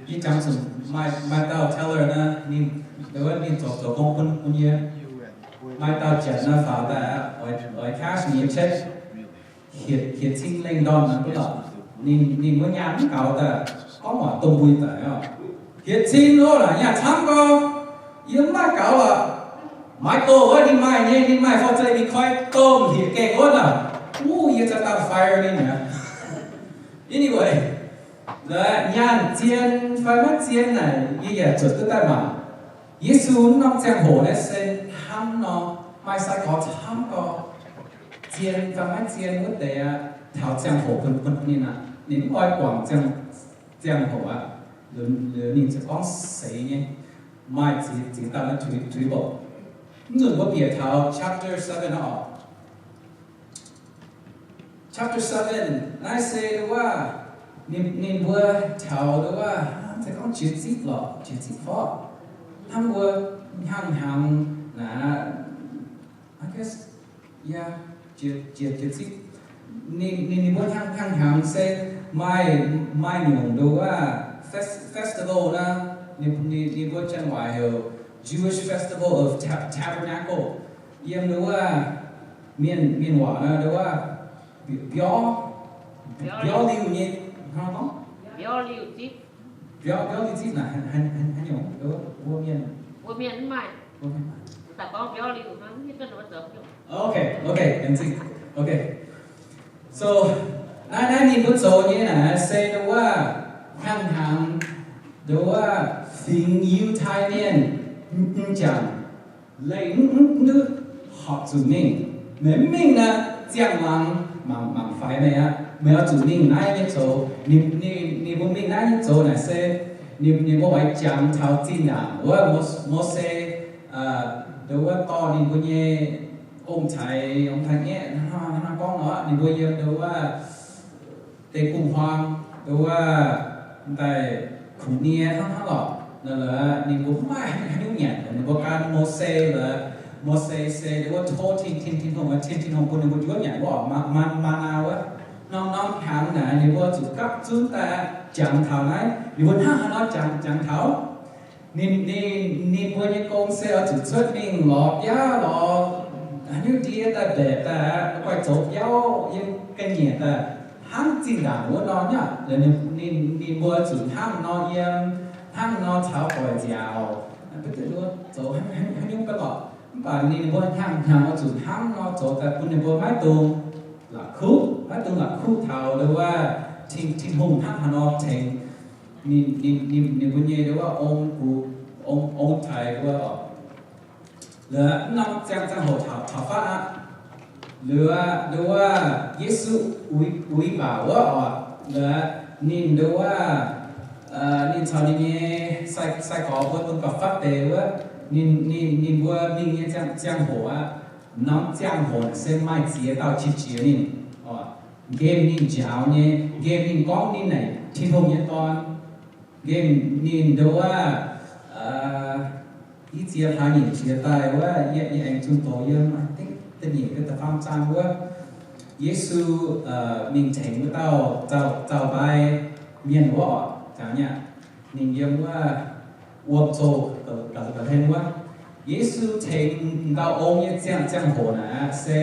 yie jangx zuqc maaih, maaih dauh teller naaic, ninh, nduov wuov ninh zoux, zoux gong bun, bun yie. Maaih dauh janx naaic faaux daaih, oix, oix cash ninh nyei check, hietc, hietc cin lengh ndorm naaic bun lorqc. Ninh, ninh wuov nyaanh mv gaux daaih, gorngv waac domh mbui daic oc. Hietc cin loh naaic nyaanh camv gau, yie mv maaih gaux aqv. Maiv go wuov ninh maaih nyei, ninh maaih fo zeih ninh koi domh hietc gaengh wuov naaic. Wuov yie za'gengh fire ninh aqv. Anyway, nyaanh zien fai maiv zien naaic yie yaac zuotc duqv daaih mangc. Yesu norm ziangh hoc naaiv se hnamv nor, maaih sai-gorx camv gau, zien fai maiv zien wuov deix aqv, taux ziangh hoc bun, bun ninh aqv. Ninh mv oix guangc ziangh, ziangh hoc aqv. Liuz, liuz ninh ziouc gorngv seix nyei, maaih ziex, ziex dauh naaiv tuix, tuix bouc. Mv nzunc mbuo bieqc taux chapter seven oc. Chapter seven, naaiv se nduov waac, ninh, ninh mbuo taux nduov waac, se gorngv jiex zipv lorqc, jiex zipv forv. Hnangv mbuo hnyangx-hnyangx naaic, I guess, yeah, jiex, jiex, jiex zipv. Ninh, ninh, ninh mbuo hnyangx, hnyangx-hnyangx se maaih, maaih nyungc nduov waac, fes-, festival naaiv, ninh, ninh, ninh mbuo janx-waaic heuc Jewish Festival of Tab-, Tabernacle. Yiem nduov waac, mienh, mienh waac naaiv nduov waac, biauv, biauv liuh nyei, hnangv gorngv? Biauv liuh zipv. Biauv, biauv liuh zipv naaic, haaix, haaix, haaix nyungc, nduov, mbuo mienh, mbuo mienh mv maaih. Mbuo mienh maaih. Daaih gorngv biauv liuh hnangv, mv hiuv duqv ninh mbuo zoux haaix nyungc. Okay, okay, laengz zingh. Okay. So, naaiv, naaiv ninh mbuo zoux nyei naaic se nduov waac, hnyangx, hnyangx, nduov waac, fingx Yiutai Mienh, m'jangc, leih mv, mv, mv duqv horpc zuqc mingh. Meih mv mingh naaic, ziangh laangz mangc, mangc faix meih aqv. Meih oix zuqc mingh naaiv nyei zoux. Ninh, ninh, ninh mbuo mingh naaiv nyei zoux naaic se ninh, ninh mbuo oix jangx taux zinh ndaangc wuov Mo-, Mose, nduov wuov dorh ninh mbuo nyei ong-taaix, ong-taaix-ngaeqv hnangv, hnangv gorngv nor, ninh mbuo yiem nduov wuov deic-bung-huaang, nduov wuov daaih kungx nie hnangv, hnangv lorqc. Naaiv lorqc ninh mbuo mv maaih haaix nyungc nyanc, ninh mbuo gan Mose lorqc. Mose se nduov wuov tov Tin, Tin, Tin-Hungh, Tin, Tin-Hungh bun ninh mbuo njuov nyanc wuov, ma, ma, ma naa wuov. Norm, norm hnyangx naaic ninh mbuo zuqc gapv zunv daaih jangx taux naaiv. Ninh mbuo hnangv haaix nor jangx, jangx taux? Ninh, ninh, ninh mbuo nyei gong se oix zuqc cuotv mingh lorz biauv, lorz haaix nyungc ndie daaih mbaeqc daaih, guaih zoux biauv yiem ga'nyiec daaih, hnangv zinh ndaangc wuov nor nyei. Ninh, ninh, ninh mbuo zuqc hnangv nor yiem, hnangv nor caux doic nziaauc, zoux haaix nyungc ga'lorqc. Mv baac ninh mbuo hnyangx-hnyangx oix zuqc hnangv nor zoux daaih bun ninh mbuo maiv dungx la'kuqv, maiv dungx la'kuqv taux nduov wuov Tin, Tin-Hungh hnangv haaix nor tengx ninh, ninh, ninh, ninh mbuo nyei nduov wuov ong-gux, ong, ong-taaix nduov wuov oc. Liuz mv norm ziangh, ziangh hoc taux, taux fatv aqv. Liuz nduov wuov Yesu uix, uix baac wuov oc, liuz ninh nduov wuov, ninh caux ninh nyei sai, sai-gorx mbuo bun gauh fatv deix wuov, ninh, ninh, ninh mbuo mingh nyei ziangh, ziangh hoc aqv. Norm ziangh hoc se maaih ziex dauh qiex jiez ninh oc, nqemh ninh njaaux nyei, nqemh ninh gorngv ninh naaic Tin-Hungh nyei Dorn. Nqemh ninh nduov wuov, i ziex hlaax nyeic jiex daaih wuov, yie, yie aengx zunh doz yiem, I think, da'nyeic fai da'faam zaang wuov, Yesu mingh tengx wuov dauh zaux, zaux mbai mienh wuov oc, jangx nyei. Ninh yiem wuov wuom-zoh ga'hlen wuov. Yesu tengx m'dauh ong nyei ziangh, ziangh hoc naaic se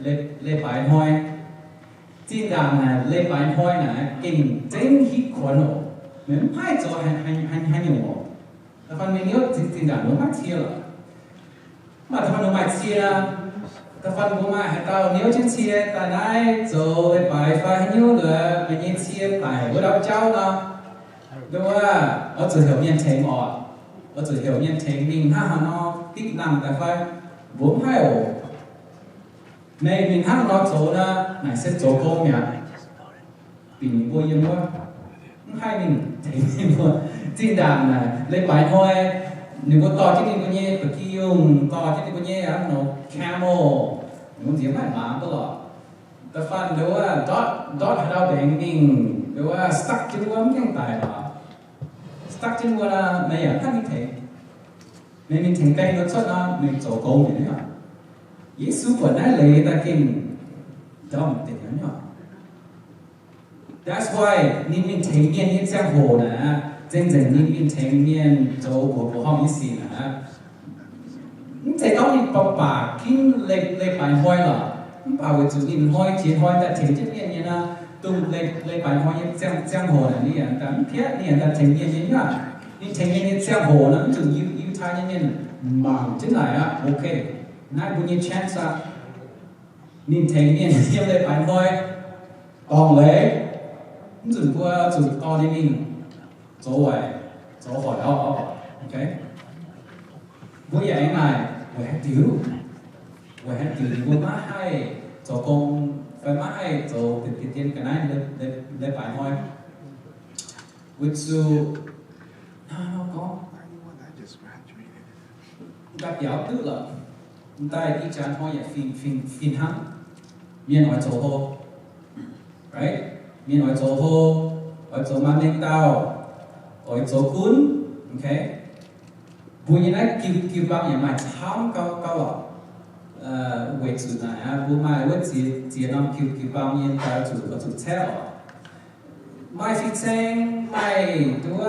leiz-baaix hnoi. Zinh ndaangc naaic leiz-baaix hnoi naaic gengh zengv hitv kuonx oc. Meih mv haih zoux haaix, haaix, haaix nyungc oc. Da'faanh mingh niouv zinh, zinh ndaangc mbuo maiv cie lorqc. Mv baac da'faanh mbuo maaih cie nor, da'faanh mbuo maaih haaix dauh niouv jienv cie daaih naaiv zoux leiz-baaix fai haaix nyungc, meih nyei cie daic wuov dauh jauv nor, nduov wuov oix zuqc heuc mienh tengx oc. Oix zuqc heuc mienh tengx mingh hnangv haaix nor diqv nangh daaih fai? Mbuo mv haih oc. Meih mingh hnangv nor zoux nor, naaic se zoux gong mi'aqv. Bieqc ninh mbuo yiem wuov, mv haih mingh tengx ninh mbuo. Zinh ndaangc naaic leiz-baaix hnoi, ninh mbuo dorh jienv ninh mbuo nyei ba'gi yungh, dorh jienv ninh mbuo nyei camel, ninh mbuo nziex maiv maaih maaz duqv lorqc. Da'faanh nduov wuov ndortv, ndortv haaix dauh mbaengx mingh, nduov wuov stuck jienv wuov mv gaengh daic lorqc. Stuck jienv wuov nor, meih yaac mv haih mingh tengx. Meih mingh tengx baeng nor cuotv nor, meih zoux gong mi'aqv. Yesu buatc naaiv leiz daaih gengh ndorm dingc nyei. That's why ninh mingh tengx mienh nyei ziangh hoc naaic, zengc nzengc ninh mingh tengx mienh zoux mbuoqc mbuoqc horngh nyei sic naaic, mv zeiz gorngv ninh baac baac ginv leiz-baaix hnoi lorqc. Mv baac weic zuqc ninh hnoi jiex hnoi daaih tengx jienv mienh nyei nor, dongh leiz-baaix hnoi nyei ziangh, ziangh hoc naaic ninh yaac daaih mv piatv, ninh yaac daaih tengx mienh nyei aqv. Ninh tengx mienh nyei ziangh hoc nor, mv zuqc Yiutai nyei mienh mangc jienv naaic aqv. Okay, naaiv mbuo nyei chance aqv. Ninh tengx mienh yiem leiz-baaix hnoi dorngc leiz, mv zuqc mbuo zuqc dorh ninh mingh zoux waaic, zoux hoic oc. Mbuo yaac aengx naaic, weic haaix diuc, weic haaix diuc ninh mbuo maiv haih zoux gong fai maiv haih zoux deix dien ga'naaiv leiz-baaix hnoi? Weic zuqc hnangv nor gorngv, daaih biaux duqv lorqc, daaih ih jaax hnoi yaac fih, fih, fih hnangv. Mienh oix zoux hlo. Right? Mienh oix zoux hlo, oix zoux maaih mengh dauh, oix zoux gunv, okay? Mbuo nyei naaiv jiu-baang yaac maaih camv gauh, gauh lorqc. Weic zuqc naaic aqv, mbuo maaih wuov ziex, ziex norm jiu-baang nyei daaih zuqc, zuqc caeqv oc. Maaih fin-saeng, maaih nduov,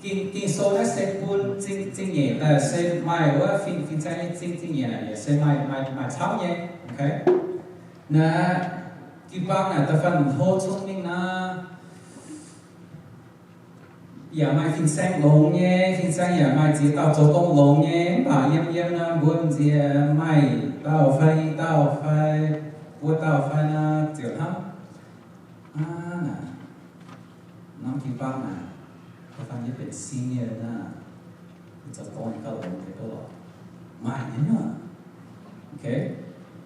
Ging-Sou naaiv se bun zingh, zingh nyeic daaih se maaih wuov fin-saeng nyei zingh, zingh nyeic naaic yaac se maaih, maaih, maaih camv nyei, okay? Naaiv jiu-baang naaic da'faanh hlo cong-mengh nor, yaac maaih fin-saeng longx nyei, fin-saeng yaac maaih ziex dauh zoux gong longx nyei, mv baac yiem yiem nor mbuo m'nziex maaih dauh fai i dauh fai buo dauh fai nor ziouc hnamv, aav, naaic norm jiu-baang naaic, da'faanh yie benx senior nor, zoux gong gauh longx deix duqv lorqc. Maaih nyei, okay.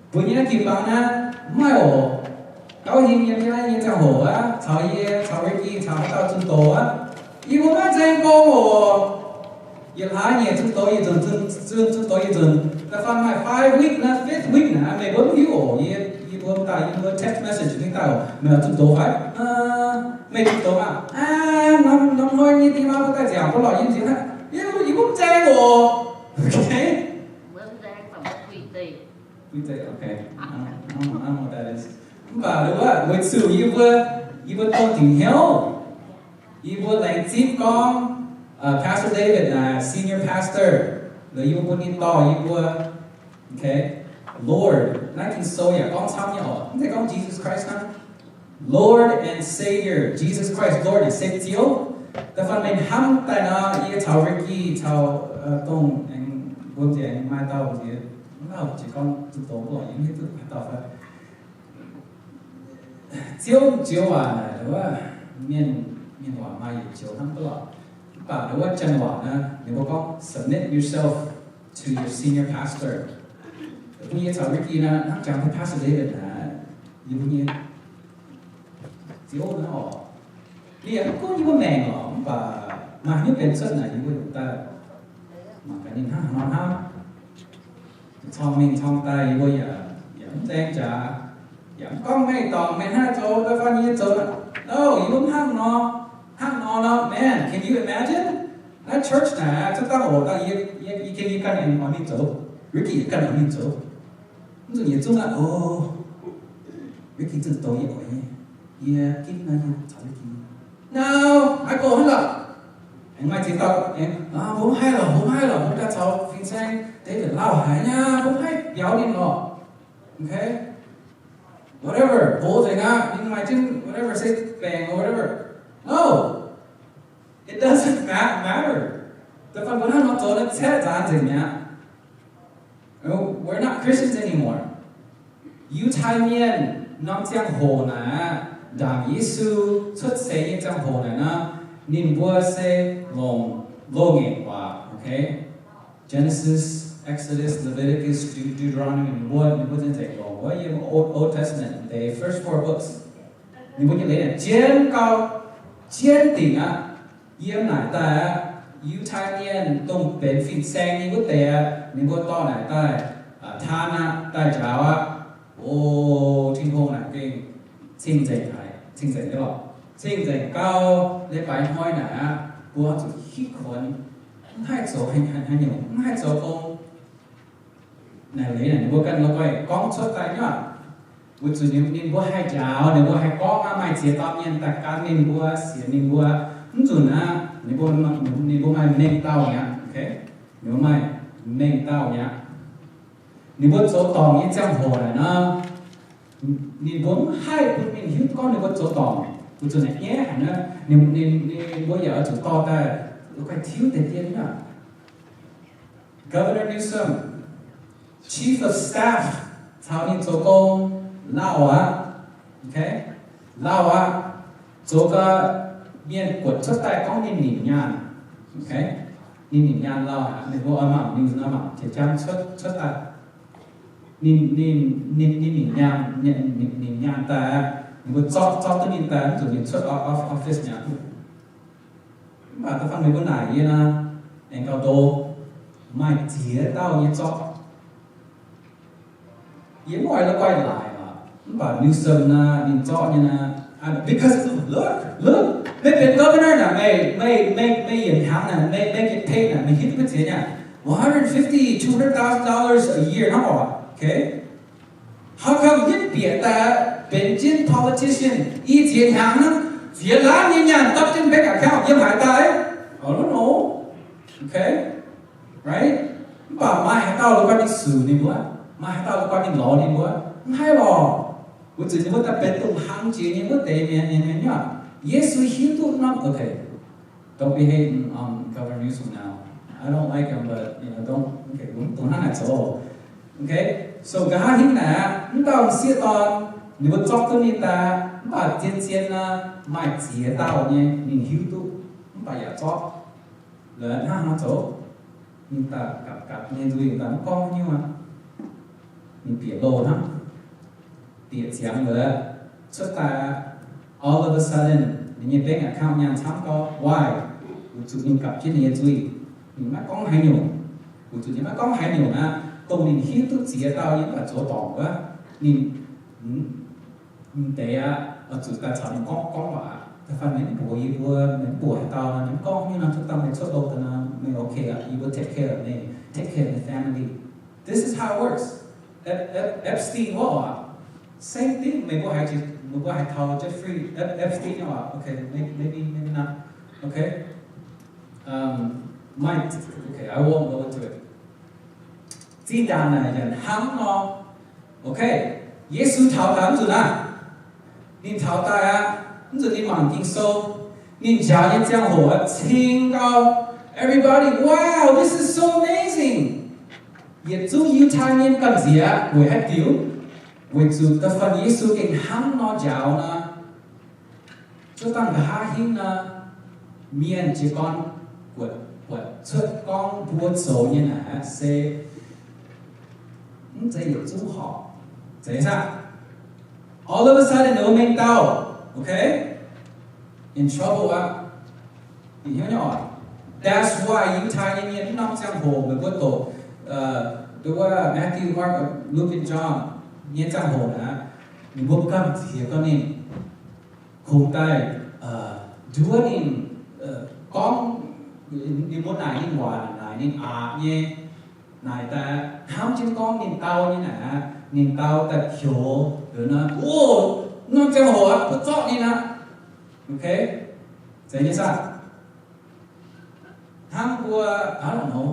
Mbuo nyei naaiv jiu-baang naaiv mv maaih oc. Gauh hingh yiem yie naaiv nyei ziangh hoc aqv, caux yie, caux Ricky, caux haaix dauh zunh doz aqv, yie mbuo maiv nzaeng gong oc. Yietc hlaax nyeic zunh doz yietc nzunc, zunh, zunh doz yietc nzunc. Da'faanh maaih five week naaiv, fifth week naaiv, meih mbuo mv hiuv oc. Yie, yie mbuo daaih, yie mbuo text message mingh daaih oc, meih zunh doz fai? Meih zunh doz maah? Aav, norm, norm hnoi nyei die maa mbuo daaih nziaauc mbuo lorqc, yie nziex naaiv, yie, yie mbuo mv nzaeng oc. Okay. Mv baac nduov, weic zuqc yie mbuo, yie mbuo dongh dingc hnyouv, yie mbuo laengz zipv gorngv, uh, Pastor David naaic senior pastor, yie mbuo bun ninh dorh yie mbuo, okay, Lord. Naaiv Ging-Sou yaac gorngv camv nyei oc, mv zeiz gorngv Jesus Christ hnangv. Lord and Savior, Jesus Christ, Lord and Savior. Ziouv, da'faanh meih hnamv daaih nor, yie caux Ricky caux, uh, dongh aengx mbuo nziex aengx maaih dauh nziex, mv lauh jiex gorngv zunh doz mv lorqc, yie mv hiuv duqv haaix dauh fai. Ziouv, Ziouv waac naaic, wuov mienh, mienh waac maaih yietc joux hnangv duqv lorqc. Mv baac wuov janx waac naaiv, ninh mbuo gorngv submit yourself to your senior pastor. Mbuo nyei caux Ricky naaiv, hnangv jangx Pastor David naaiv, yie mbuo nyei Ziouv naaiv oc. Ninh yaac mv gunv yie mbuo maengc lorqc, mv baac maaih haaix nyungc benx cuotv naaic yie mbuo yaac daaih mangc gaax ninh hnangv haaix nor hnamv. Corng mingh corng daaih yie mbuo yaac, yaac mv nzaeng jaax, yaac mv gorngv meih dorngc meih hnangv zoux, da'faanh yie zoux. No, yie mbuo mv hnangv nor, hnangv nor nor, man, can you imagine? Naaiv church naaic cuotv dangh oc, dangh yie, yie, yie gengh yie ganh aengx oix mingh zoux, Ricky yaac ganh oix mingh zoux. Mv zuqc yietc zungv aqv, o, Ricky zunh doz yie oix nyei, yie ginv naaiv yie caux Ricky. No, maiv go hnangv lorqc. Aengx maaih ziex dauh aengx, mbuo mv haih lorqc, mbuo mv haih lorqc, mbuo daaih caux fin-saeng David lauh haic nyei, mbuo mv haih biaux ninh lorqc. Okay? Whatever, bo nzengc aqv, ninh maaih jienv whatever se baengc or whatever. No, it doesn't ma-, matter. Da'faanh mbuo hnangv nor zoux naaiv caeqv nzaanx nzengc mi'aqv. We're not Christians anymore. Yiutai Mienh norm ziangh hoc naaic aqv, ndaangc Yesu cuotv seix nyei ziangh hoc naaic nor, ninh mbuo se longc loz-ngaengc waac, okay? Genesis, Exodus, Leviticus, Deut-, Deuteronomy, ninh mbuo, ninh mbuo za'gengh longc wuov yiem Old, Old Testament deix first four books. Ninh mbuo nyei leiz naaic jienv gauh, jienv dingc aqv. Yiem naaic daaih aqv, Yiutai Mienh dongh benx fin-saeng nyei wuov deix aqv, ninh mbuo dorh naaic daaih, aa, taan aqv, daaih njaaux aqv. O, Tin-Hungh naaic gengh cing-nzengc haic, cing-nzengc nyei lorqc. Cing-nzengc gauh leiz-baaix hnoi naaic aqv, mbuo zuqc hitv kuonx, mv haih zoux haaix nyungc, mv haih zoux gong. Naaic leiz naaic ninh mbuo ganh la'guaih gorngv cuotv daaih nyei aqv. Weic zuqc ninh, ninh mbuo haih njaaux, ninh mbuo haih gorngv aqv, maaih ziex dauh mienh daaih gan ninh mbuo, sienx ninh mbuo. Mv nzunc aqv, ninh mbuo, ninh mbuo maaih mengh dauh mi'aqv, okay? Ninh mbuo maaih mengh dauh mi'aqv. Ninh mbuo zoux dorngc nyei ziangh hoc naaic nor, ninh mbuo mv haih bun mienh hiuv gorngv ninh mbuo zoux dorngc. Weic zuqc naaic nyaiv haic nor, ninh, ninh, ninh mbuo yaac oix zuqc dorh daaih la'guaih tiuv deix dien aqv. Governor Newsom, Chief of Staff, caux ninh zoux gong, lauh aqv. Okay? Lauh aqv. Zoux gau mienh buatc cuotv daaih gorngv ninh nimc nyaanh. Okay? Ninh nimc nyaanh lauh aqv. Ninh mbuo oix mangc, ninh oix mangc jiex jang cuotv, cuotv daaih. Ninh, ninh, ninh, ninh nimc nyaanh, ninh, ninh nimc nyaanh daaih aqv. Ninh mbuo zorqv, zorqv duqv ninh daaih, mv zuqc ninh cuotv o-, o-, office mi'aqv. Mv baac da'faanh meih mbuo naaic yie nor, aengx gauh ndo, maaih ziex dauh nyei zorqv. Yie mv oix la'guaih laaic aqv. Mv baac Newsom naaiv ninh zorqv nyei naaiv, because look, look, meih benx governor naaic, meih, meih, meih, meih yietc hnyangx naaic, meih, meih get paid naaic, meih hiuv duqv mbuo ziex nyei, one hundred fifty, two hundred thousand dollars a year hnangv oc, okay? How come yie bieqc daaih benx jienv politician i ziex hnyangx naaiv, ziex laanc nyei nyaanh dapv jienv bank account yiem haaix daaih? I don't know. Okay? Right? Mv baac maaih haaix dauh la'guaih ninh sux ninh mbuo? Maaih haaix dauh la'guaih ninh lorz ninh mbuo? Mv haih lorqc. Weic zuqc ninh mbuo daaih benx dongh hlang jiex nyei wuov deix mienh, mienh, mienh nyei. Yesu hiuv duqv norm, okay. Don't be hating on Governor Newsom now. I don't like him, but, you know, don't, okay, mv dungx hnangv naaic zoux. Okay? So nqa'haav hingv naaic, mv dauh m'sieqv dorn, ninh mbuo zorqv duqv ninh daaih, mv baac zien-zien nor, maaih ziex dauh nyei, ninh hiuv duqv, mv baac yaac zorqv. Laaix hnangv haaix nor zoux? Ninh daaih gapv gapv nyei nzuih daaih mv gorngv haaix nyungc aqv. Ninh bieqc loh hnangv. Bieqc ziangx laaix cuotv daaih, all of a sudden, ninh nyei bank account nyaanh camv gau. Why? Weic zuqc ninh gapv jienv ninh nyei nzuih. Ninh maiv gorngv haaix nyungc. Weic zuqc ninh maiv gorngv haaix nyungc aqv, dongh ninh hiuv duqv ziex dauh nyei mv baac zoux dorngc wuov, ninh, ninh deix aqv, oix zuqc daaih caux ninh gorngv, gorngv waac. Da'faanh mienh mv mbuox yie mbuo, mienh mv mbuox haaix dauh nor, mienh mv gorngv nyei nor, cuotv daaih meih cuotv loh daaih nor, meih okay aqv, you will take care of me, take care of the family. This is how it works. Ep-, Ep-, Epstein wuov oc, same thing. Meih mbuo haiz, meih mbuo haiz taux Jeffrey Ep-, Epstein nyei oc? Okay, maybe, maybe, maybe not. Okay. Um, might. Okay, I won't go into it. Zinh ndaangc naaic yaac hnangv nor. Okay, Yesu taux daaih mv nzunc naaiv, ninh taux daaih aqv, mv nzunc ninh mangc Ging-Sou, ninh njaaux nyei ziangh hoc aqv, cing gau. Everybody, wow, this is so amazing. Yietc zungv Yiutai Mienh gamh nziex aqv. Weic haaix diuc? Weic zuqc da'faanh Yesu gengh hnangv nor njaaux nor, cuotv dangh nqa'haav hingv nor, mienh jiez gorn buatc, buatc cuotv gorngv mbuo zoux nyei naaic se mv zeiz yietc zungv horpc. Zeiz saah? All of a sudden, ninh mbuo mengh dauh, okay? In trouble aqv. Ninh hnyouv nyei oc. That's why Yiutai nyei mienh mv norm ziangh hoc meih mbuo doqc, uh, nduov Matthew, Mark, Luke, and John nyei ziangh hoc naaic, ninh mbuo gamh nziex gorngv ninh kungx daaih, uh, nduov ninh, uh, gorngv, ninh mbuo naaic ninh waac, naaic ninh aqc nyei, naaic daaih hnamv jienv gorngv ninh dau nyei naaic, ninh dau daaih pioux liuz nor, o, norm ziangh hoc aqv, mbuo zorqv ninh aqv. Okay? Zeiz nyei saah? Hnangv mbuo, I don't know,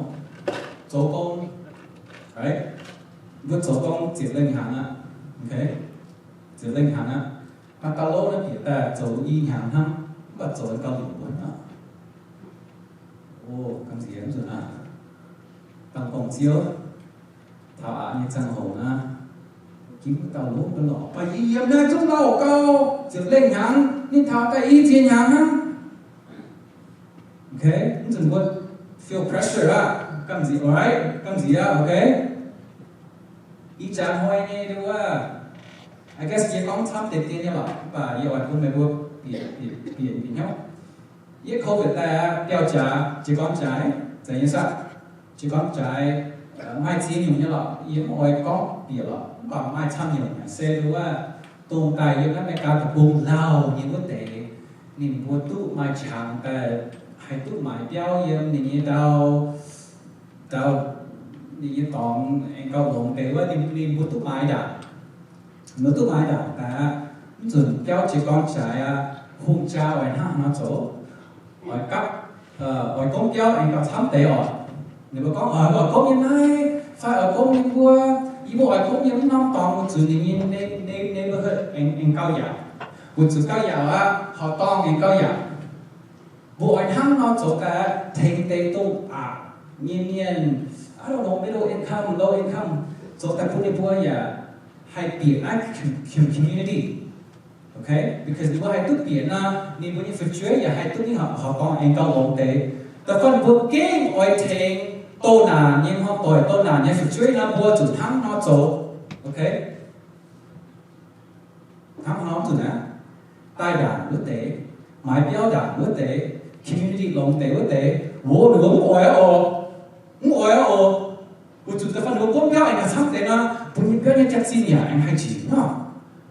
zoux gong, right? Mbuo zoux gong ziepc lengh hnyangx aqv. Okay? Ziepc lengh hnyangx aqv. Maaih dauh louv naaiv bieqc daaih zoux i hnyangx hnangv, mv baac zoux gauh liuc wuonv aqv. O, gamh nziex nzunc aqv. Dangh gorngv Ziouv, taux aqc nyei ziangh hoc naaiv, ginv wuov dauh louv mv lorqc, baac yie yiem naaiv zungv lauh gau, ziepc lengh hnyangx, ninh taux daaih i ziex hnyangx hnangv. Okay, mv nzunc mbuo feel pressure aqv, gamh nziex, alright, gamh nziex aqv, okay. Ih jaax hnoi nyei wuov, I guess yie gorngv camv deix dien nyei lorqc, mv baac yie oix bun meih mbuo bieqc, bieqc, bieqc hnyouv. Yie COVID daaih aqv, biauv jaax, jiez gorn jaaix, zeiz nyei saah? Jiez gorn jaaix, maaih ziex nyungc nyei lorqc, yie mv oix gorngv bieqc lorqc, mv baac maaih camv nyungc se wuov, dongh daaih yiem naaiv America deic-bung lauh nyei wuov deix, ninh mbuo duqv maaih qangx daaih, haih duqv maaiz biauv yiem ninh nyei ndau, ndau, ninh nyei dorngx aengx gauh longx deix wuov, ninh, ninh mbuo duqv maaiz ndaangc. Mbuo duqv maaiz ndaangc daaih aqv. Mv nzunc biauv jiez gorn jaaix aqv, hungh jaa oix hnangv haaix nor zoux? Oix gapv, oix gomv biauv aengx gauh camv deix oc. Ninh mbuo gorngv, oix, oix gomv yiem naaiv fai oix gomv yiem wuov. Yie mbuo oix gomv yiem mv norm dorngx weic zuqc ninh nyei neighborhood aengx, aengx gauh yaac, weic zuqc gauh yaac aqv, horqc dorngh aengx gauh yaac. Mbuo oix hnangv nor zoux daaih tengx deix dongh aqc nyei mienh, I don't know, middle income, low income, zoux daaih bun ninh mbuo yaac haih bieqc naaiv com-, community. Okay? Because ninh mbuo haih duqv bieqc nor, ninh mbuo nyei fu'jueiv yaac haih duqv mingh horqc dorngh aengx gauh longx deix. Da'faanh mbuo gengh oix tengx doh naanc nyei hnoi doic, doh naanc nyei fu'jueiv nor, mbuo zuqc hnangv nor zoux. Okay? Hnangv haaix nor zuqc naaiv? Daaih ndaangc wuov deix, maaiz biauv ndaangc wuov deix, community longx deix wuov deix, wo, ninh mbuo mv oix aqv oc. Mv oix aqv oc. Weic zuqc da'faanh ninh mbuo gomv biauv aengx gauh camv deix nor, bun yie biauv nyei jaax-zinh yaac aengx haih njiec nor.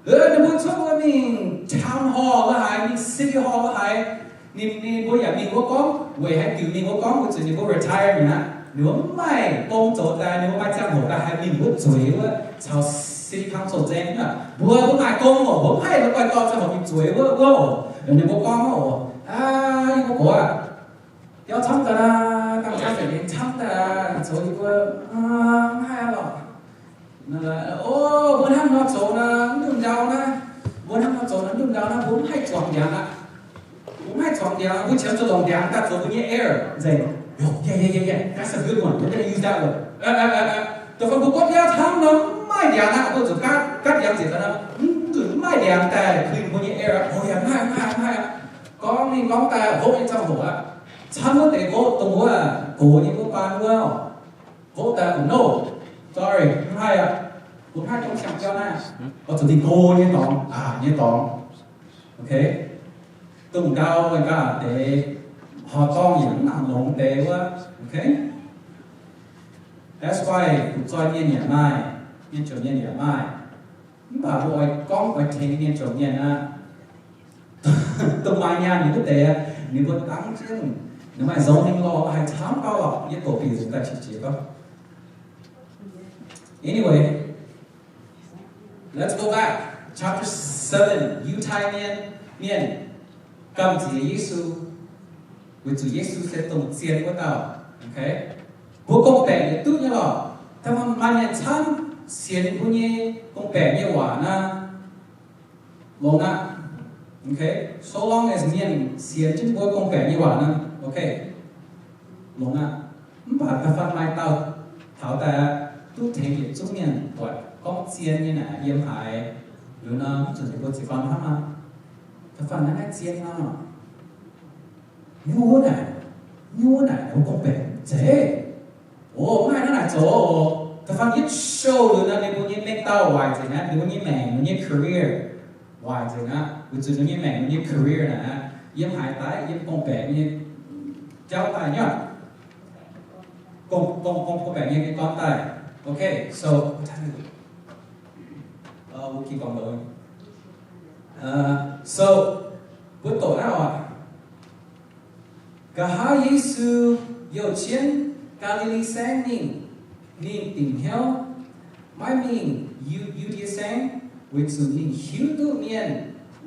Ninh mbuo cuotv wuov mingh town hall la'haaix, mingh city hall la'haaix, ninh, ninh mbuo yaac mingh wuov gorngv, weic haaix diuc mingh wuov gorngv, weic zuqc ninh mbuo retire mi'aqv. Ninh mbuo mv maaih gong zoux daaih, ninh mbuo maaih ziangh hoc daaih haih mingh wuov zueiz wuov caux city council zaeng aqv. Mbuo, mbuo maaih gong oc, mbuo mv haih la'guaih dorh ziangh hoc mingh zueiz wuov, wuov oc. Ninh mbuo gorngv oc, aa, yie mbuo gox aac, biauv camv daaih, dangh jaa ziepc nzengc camv daaih, zoux yie mbuo mv haih lorqc. O, mbuo hnangv nor zoux nor, mv ndunh ndau naaiv, mbuo hnangv nor zoux nor, mv ndunh ndau naaiv, mbuo mv haih zuangx ndiangx aqv. Mbuo mv haih zuangx ndiangx, mbuo qiemx zuqc longc ndiangx daaih zoux mbuo nyei heir nzengc. Yeah, yeah, yeah, yeah, that's a good one. We're gonna use that one. Da'faanh mbuo gorngv biauv camv nor, mv maaih ndiangx aqv, mbuo zuqc gaatv, gaatv ndiangx nzengc nor, mv zuqc mv maaih ndiangx daaih clean mbuo nyei heir aqv. O yaac mv haih, mv haih, mv haih aqv. Gorngv mingh gorngv daaih, hopv nyei ziangh hoc aqv. Camv wuov deix gox, dongh wuov gox nyei wuov baan wuov oc. Gox daaih, no, sorry, mv haih aqv. Mbuo mv haih dongh siang-biauv naaiv. Oix zuqc dingh go nyei dorngx, aac, nyei dorngx. Okay? Dongh ndau ganh deix, horqc dorngh yaac mv nangc longx deix wuov. Okay? That's why fu'zoih mienh yaac maaih, mienh jouc mienh yaac maaih. Mv baac mbuo oix gorngv oix tengx mienh jouc mienh aqv. Dongh maaih nyaanh ninh wuov deix aqv, ninh mbuo dangv jienv, ninh maaih zoning law haih camv gauh lorqc, yie doqc bieqc daaih qiex jiez gorngv. Anyway, let's go back. Chapter seven, Yiutai Mienh, mienh gamh nziex Yesu, weic zuqc Yesu se dongh zien wuov dauh. Okay? Mbuo gorngv-baeqc yietc duqv nyei lorqc. Da'faanh maaih mienh camv sienx mbuo nyei gorngv-baeqc nyei waac naaiv, longx aqv. Okay? So long as mienh sienx jienv mbuo gorngv-baeqc nyei waac naaiv, okay, longx aqv. Mv baac da'faanh maaih dauh taux daaih aqv, duqv tengx yietc zungv mienh buatc gorngv zien nyei naaic yiem haaix, liuz nor mv zuqc ninh mbuo jiez gorn hnamv aqv. Da'faanh naaiv naaiv zien nor, nyungc wuov naaic, nyungc wuov naaic ninh mbuo gorngv-baeqc zeiz. O, mv haih hnangv naaic zoux oc. Da'faanh yietv show liuz nor, ninh mbuo nyei mengh dauh waaic nzengc aqv, ninh mbuo nyei maengc, ninh nyei career waaic nzengc aqv. Weic zuqc ninh nyei maengc, ninh nyei career naaic aqv, yiem haaix daaih, yiem gorngv-baeqc nyei jauv daaih nyei, gorngv, gorngv, gorngv-baeqc nyei gorn daaih. Okay, so, uh, we'll keep on going. Uh, so, mbuo doqc naaiv oc. Nqa'haav Yesu youh jienv Gaa^li^li Saengv mingh, ninh dingc hnyouv maiv mingh Yu, Yu^ndie Saengv, weic zuqc ninh hiuv duqv mienh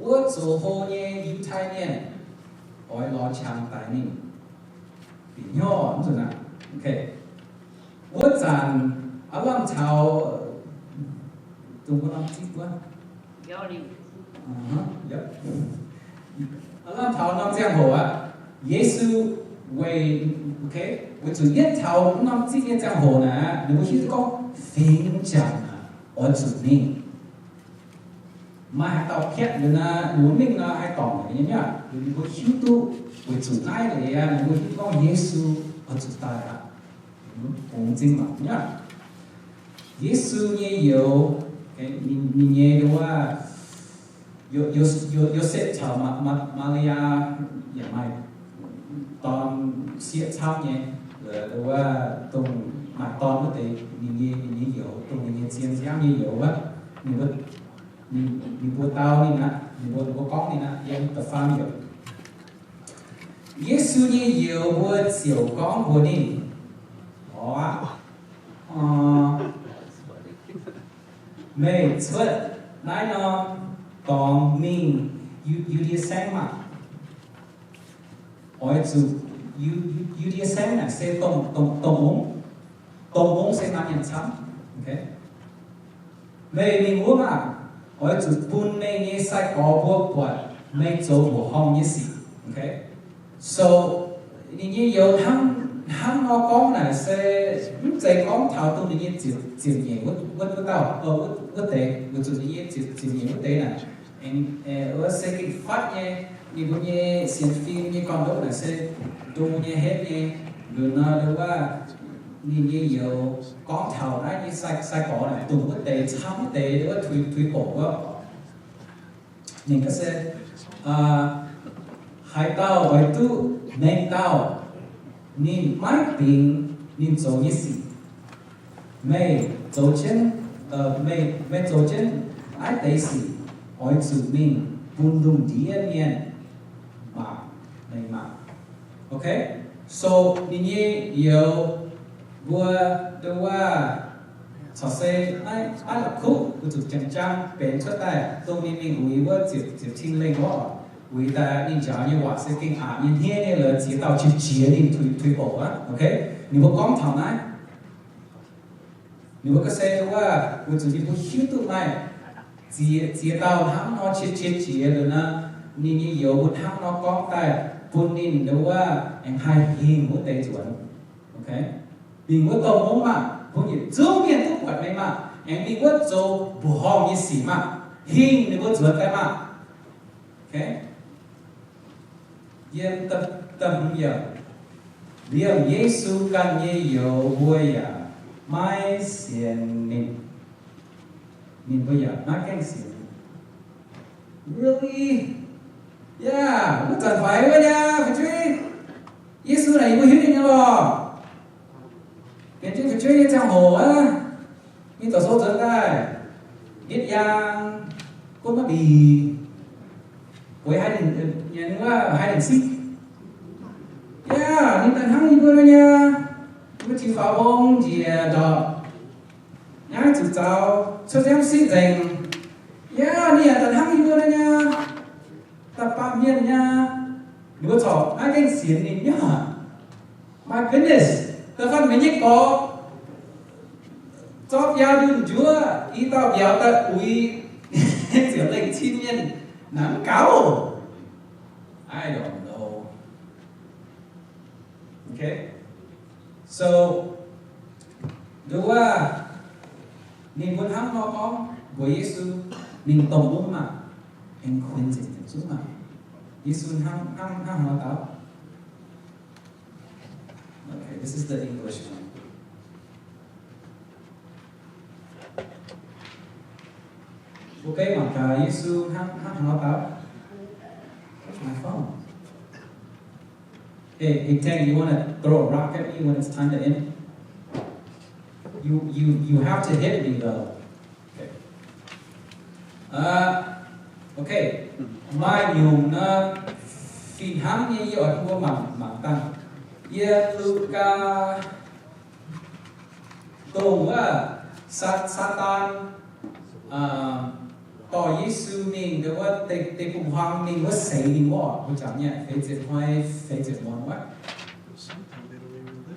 wuov zoux hlo nyei Yiutai Mienh oix lorz qangx daix ninh. Dingc hnyouv mv nzunc aqv. Okay. Wuov zanc aav lamh taux, dongh wuov norm zipv wuov. Aav lamh taux norm ziangh hoc aqv, Yesu weic, okay, weic zuqc yietv taux norm zipv nyei ziangh hoc naaic, ninh mbuo hiuv duqv gorngv fingx jangc aqv, oix zuqc mingh. Maaih haaix dauh piatv liuz nor, ninh mbuo mingh nor haih dorngc nyei nyei aqv. Ninh mbuo hiuv duqv weic zuqc naaiv leiz aqv, ninh mbuo hiuv duqv gorngv Yesu oix zuqc daaih aqv. Bungx m'zing mangc nyei aqv. Yesu nyei youz, ninh, ninh nyei wuov, Yo, Yo, Yo, Yosepv caux Maa, Maa, Maa^li^yaa yaac maaih dorn sieqv camv nyei, wuov dongh maaih dorn wuov deix, ninh nyei, ninh nyei youz, dongh ninh nyei zien nziaamv nyei youz wuov, ninh mbuo, ninh, ninh mbuo dau ninh aqv, ninh mbuo, ninh mbuo gorngv ninh aqv, yiem da'faam yiemc. Yesu nyei youz mbuo ziouc gorngv mbuox ninh, Orv aac, meih cuotv naaiv norm dorngx mingh Yu, Yu^ndie Saengv maah! Oix zuqc, Yu, Yu, Yu^ndie Saengv naaic se dongh, dongh, dongh mungv. Dongh mungv se maaih mienh camv. Okay? Meih mingh wuov maah! Oix zuqc bun meih nyei sai-gorx mbuo buatc meih zoux mbuoqc horngh nyei sic. Okay? So, ninh nyei youz hnangv, hnangv nor gorngv naaic se mv zeiz gorngv taux dongh ninh nyei ziepc, ziepc nyeic wuov, wuov, wuov dauh, wuov, wuov deix, weic zuqc ninh nyei ziepc, ziepc nyeic wuov deix naaic, aengx, wuov se gengh fatv nyei, ninh mbuo nyei sienx fim nyei gorn-ndoqv naaic se ndo nyei henv nyei, liuz nor, wuov, ninh nyei youz gorngv taux naaiv nyei sai, sai-gorx naaic, dongh wuov deix camv wuov deix, wuov tuix, tuix boc wuov. Ninh gorngv se, haaix dauh oix duqv mengh dauh, ninh maiv bingx ninh zoux nyei sic. Meih zoux jienv, meih, meih zoux jienv naaiv deix sic, oix zuqc mingh bun lungh ndiev mienh mangc, meih mangc. Okay? So ninh nyei youz mbuo nduov waac corc se naaiv, naaiv la'kuqv mbuo zuqc jangx jangv benx cuotv daaih dongh ninh mingh uix wuov ziepc, ziepc cin lengh wuov, uix daaih ninh njaaux nyei waac se gengh aqc nyei hniev nyei lorqc, ziex dauh qiex jiez ninh tuix, tuix bouc aqv. Okay? Ninh mbuo gorngv taux naaiv, ninh mbuo gorngv se wuov, weic zuqc ninh mbuo hiuv duqv maaih ziex, ziex dauh hnangv nor qiex, qiex jiez liuz nor, ninh nyei youz mbuo hnangv nor gorngv daaih bun ninh nduov waac aengx haih hingh wuov deix nzuonx. Okay? Mingh wuov domh mungv maah, bun yietc zungv mienh duqv buatc meih maah, aengx mingh wuov zoux mbuoqc horngh nyei sic maah, hingh ninh mbuo nzuonx daaih maah. Okay? Yiem da'hmz yiemc, liemh Yesu ganh nyei youz mbuo yaac maiv sienx ninh. Ninh mbuo yaac maiv gaengh sienx. Really? Yaac maiv zanc faix wuov nyei fu'jueiv. Yesu naaic yie mbuo hiuv nyei lorqc. Benx jienv fu'jueiv nyei ziangh hoc aqv, mingh doqc sou nzuonx daaih, nitv yaang, gunv maiv bieqc, bueix haaix nyungc, haaix nyungc siqv. Yaac ninh daaih hnangv yie mbuo nyei, yie mbuo tiux faaux mbong njiec ndorpc, naaiv zuqc zaux cuotv nziaamv sitv nzengc. Yaac ninh yaac daaih hnangv yie mbuo nyei, daaih baamh mienh nyei. Ninh mbuo corc maiv gaengh sienx ninh nyei. My goodness, da'faanh meih nyei gorx zorqv biaa ndunh njuov, i dauh mbiauz daaih uix ziepc lengh cin mienh, naaiv mv gaux. I don't know. Okay? So, nduov waac, ninh mbuo hnangv nor gorngv mbuox Yesu, mingh domh mungv maah, aengx kuinx nzengc yietc zungv maah. Yesu hnangv, hnangv, hnangv nor dau. Okay, this is the English one. Mbuo gaengh mangc gaax Yesu hnangv, hnangv nor dau. Where's my phone? Hey, hey, Tang, you wanna throw a rock at me when it's time to end? You, you, you have to hit me though. Okay. Uh, okay. Maaih nyungc nor, fih hnangv nyei yie oix bun mbuo mangc, mangc dangh. Yiem Lugaa dongh wuov Saa-, Saadaan, uh, dorh Yesu mingh dongh wuov deic-bung-huaang mingh wuov seix ninh wuov, mbuo jangx nyei feix ziepc hnoi feix ziepc muonz wuov.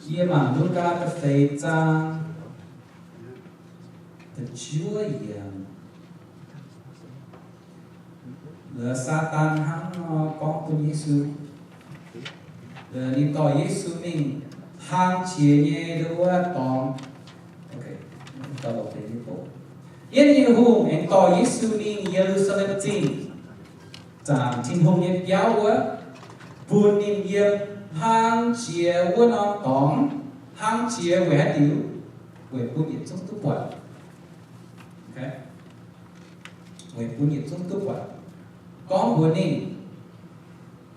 Yie mangc Lugaa da'feix zaang da'juov yiemc. Saadaan hnangv nor gorngv bun Yesu. Ninh dorh Yesu mingh hlang jiex nyei wuov dorngx. Yietv nyei hungh aengx dorh Yesu mingh Ye^lu^saa^lem Zingh, zaangc Tin-Hungh nyei biauv wuov, bun ninh yiem hlang jiex wuov norm dorngx, hlang jiex weic haaix diuc? Weic bun yietc zungv duqv buatc. Weic bun yietc zungv duqv buatc. Gorngv mbuox ninh,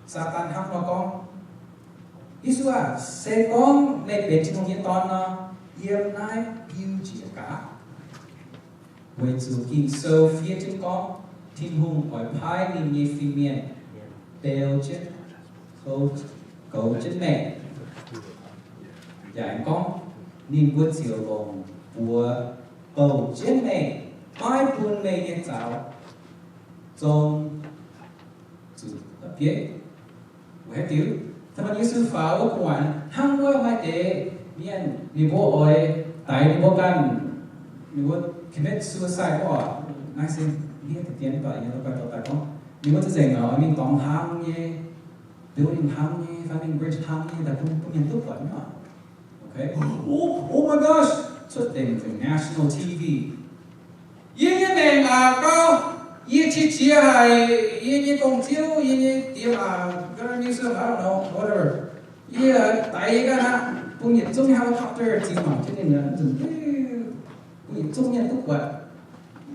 Saadaan hnangv nor gorngv, Yesu aah, se gorngv meih benx Tin-Hungh nyei Dorn nor, yiem naaiv biu njiec gaax. Weic zuqc Ging-Sou fiev jienv gorngv, Tin-Hungh oix paaiv ninh nyei fin-mienh beu jienv, goux jienv meih. Yaac gorngv, ninh mbuo ziouc longc buoz bouc jienv meih, maiv bun meih nyei zaux zong zuqc la'bieiv. Weic haaix diuc? Da'faanh Yesu faaux wuov gu'nguaaic hnangv wuov maaih deix mienh, ninh mbuo oix daix ninh mbuo ganh, ninh mbuo commit suicide wuov. Naaiv se hniev deix dien doic nyei, la'guaih dorh daaih gorngv ninh mbuo za'gengh oix mingh dorngx hlang nyei, building hlang nyei, fai mingh bridge hlang nyei, daaih bun, bun mienh duqv buatc nyei oc. Okay. Oh, oh my gosh! Cuotv deix national T V. Yie nyei maengc aqc gau, yie qiex jiez haic, yie nyei gong-ziouv, yie nyei diex maac, gov nyei se, I don't know, whatever. Yie daix yie ganh aqv, bun yietc zungv helicopter ziex mangc jienv ninh, bun yietc zungv mienh duqv buatc.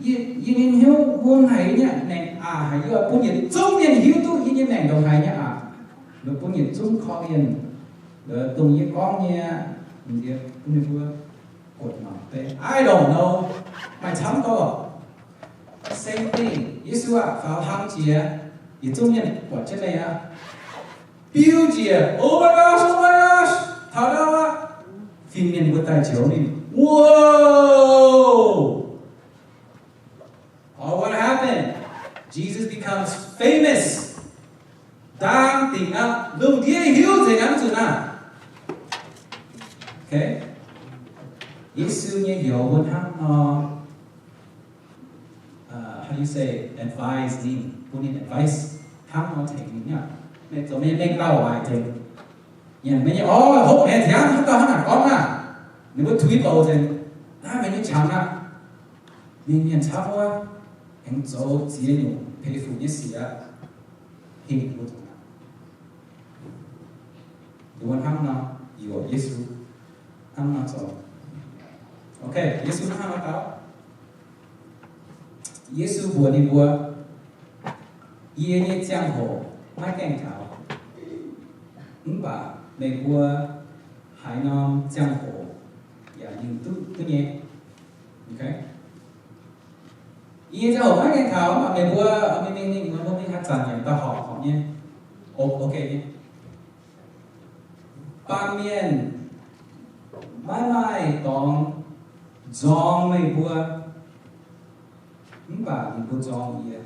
Yie, yie nyei hnyouv wuom haic nyei, maengc aqc haic, yie bun yietc zungv mienh hiuv duqv yie nyei maengc ndongc haaix nyei aqc. Bun yietc zungv korv-lienh dongh yie gorngv nyei, bun ninh mbuo guotc mangc bei. I don't know. Maaih camv gau lorqc. Same thing. Yesu aah, faaux hlang jiex, yietc zungv mienh buatc jienv meih aqv. Biu njiec, oh my gosh, oh my gosh, taux ndau aqv. Fin-mienh mbuo daaih njoux ninh, whoa! Or what happened? Jesus becomes famous. Ndaang dingc aqv, lungh ndiev hiuv nzengc aqv, mv zuqc naaic. Okay? Yesu nyei hnyouv mbuo hnangv nor, uh, how do you say, advise ninh, bun ninh advice, hnangv nor tengx ninh aqv. Meih zoux meih nyei mengh dauh waaic tengx. Nyanc meih nyei orv, hopv haic, hnangv dauh hnangv naaic gorngv aqv. Ninh mbuo tuix bouc nzengc, naaiv meih nyei qangx aqv. Mienh, mienh camv wuov, aengx zoux ziex nyungc peix fuc nyei sic aqv. Hingh mbuo zoux aqv. Mbuo hnangv nor, yuoqc Yesu hnangv nor zoux. Okay, Yesu hnangv nor dau. Yesu mbuox ninh mbuo, yie nyei ziangh hoc maiv gaengh taux, mv baac meih mbuo haaix norm ziangh hoc yaac ninh duqv, duqv nyei. Okay? Yie nyei ziangh hoc maiv gaengh taux, mv baac meih mbuo, mingh, mingh, mingh, mbuo mingh haaix zanc yaac daaih horpc, horpc nyei. O-, okay nyei. Baamh mienh maiv maaih dorngx nzorng meih mbuo, mv baac ninh mbuo nzorng yie,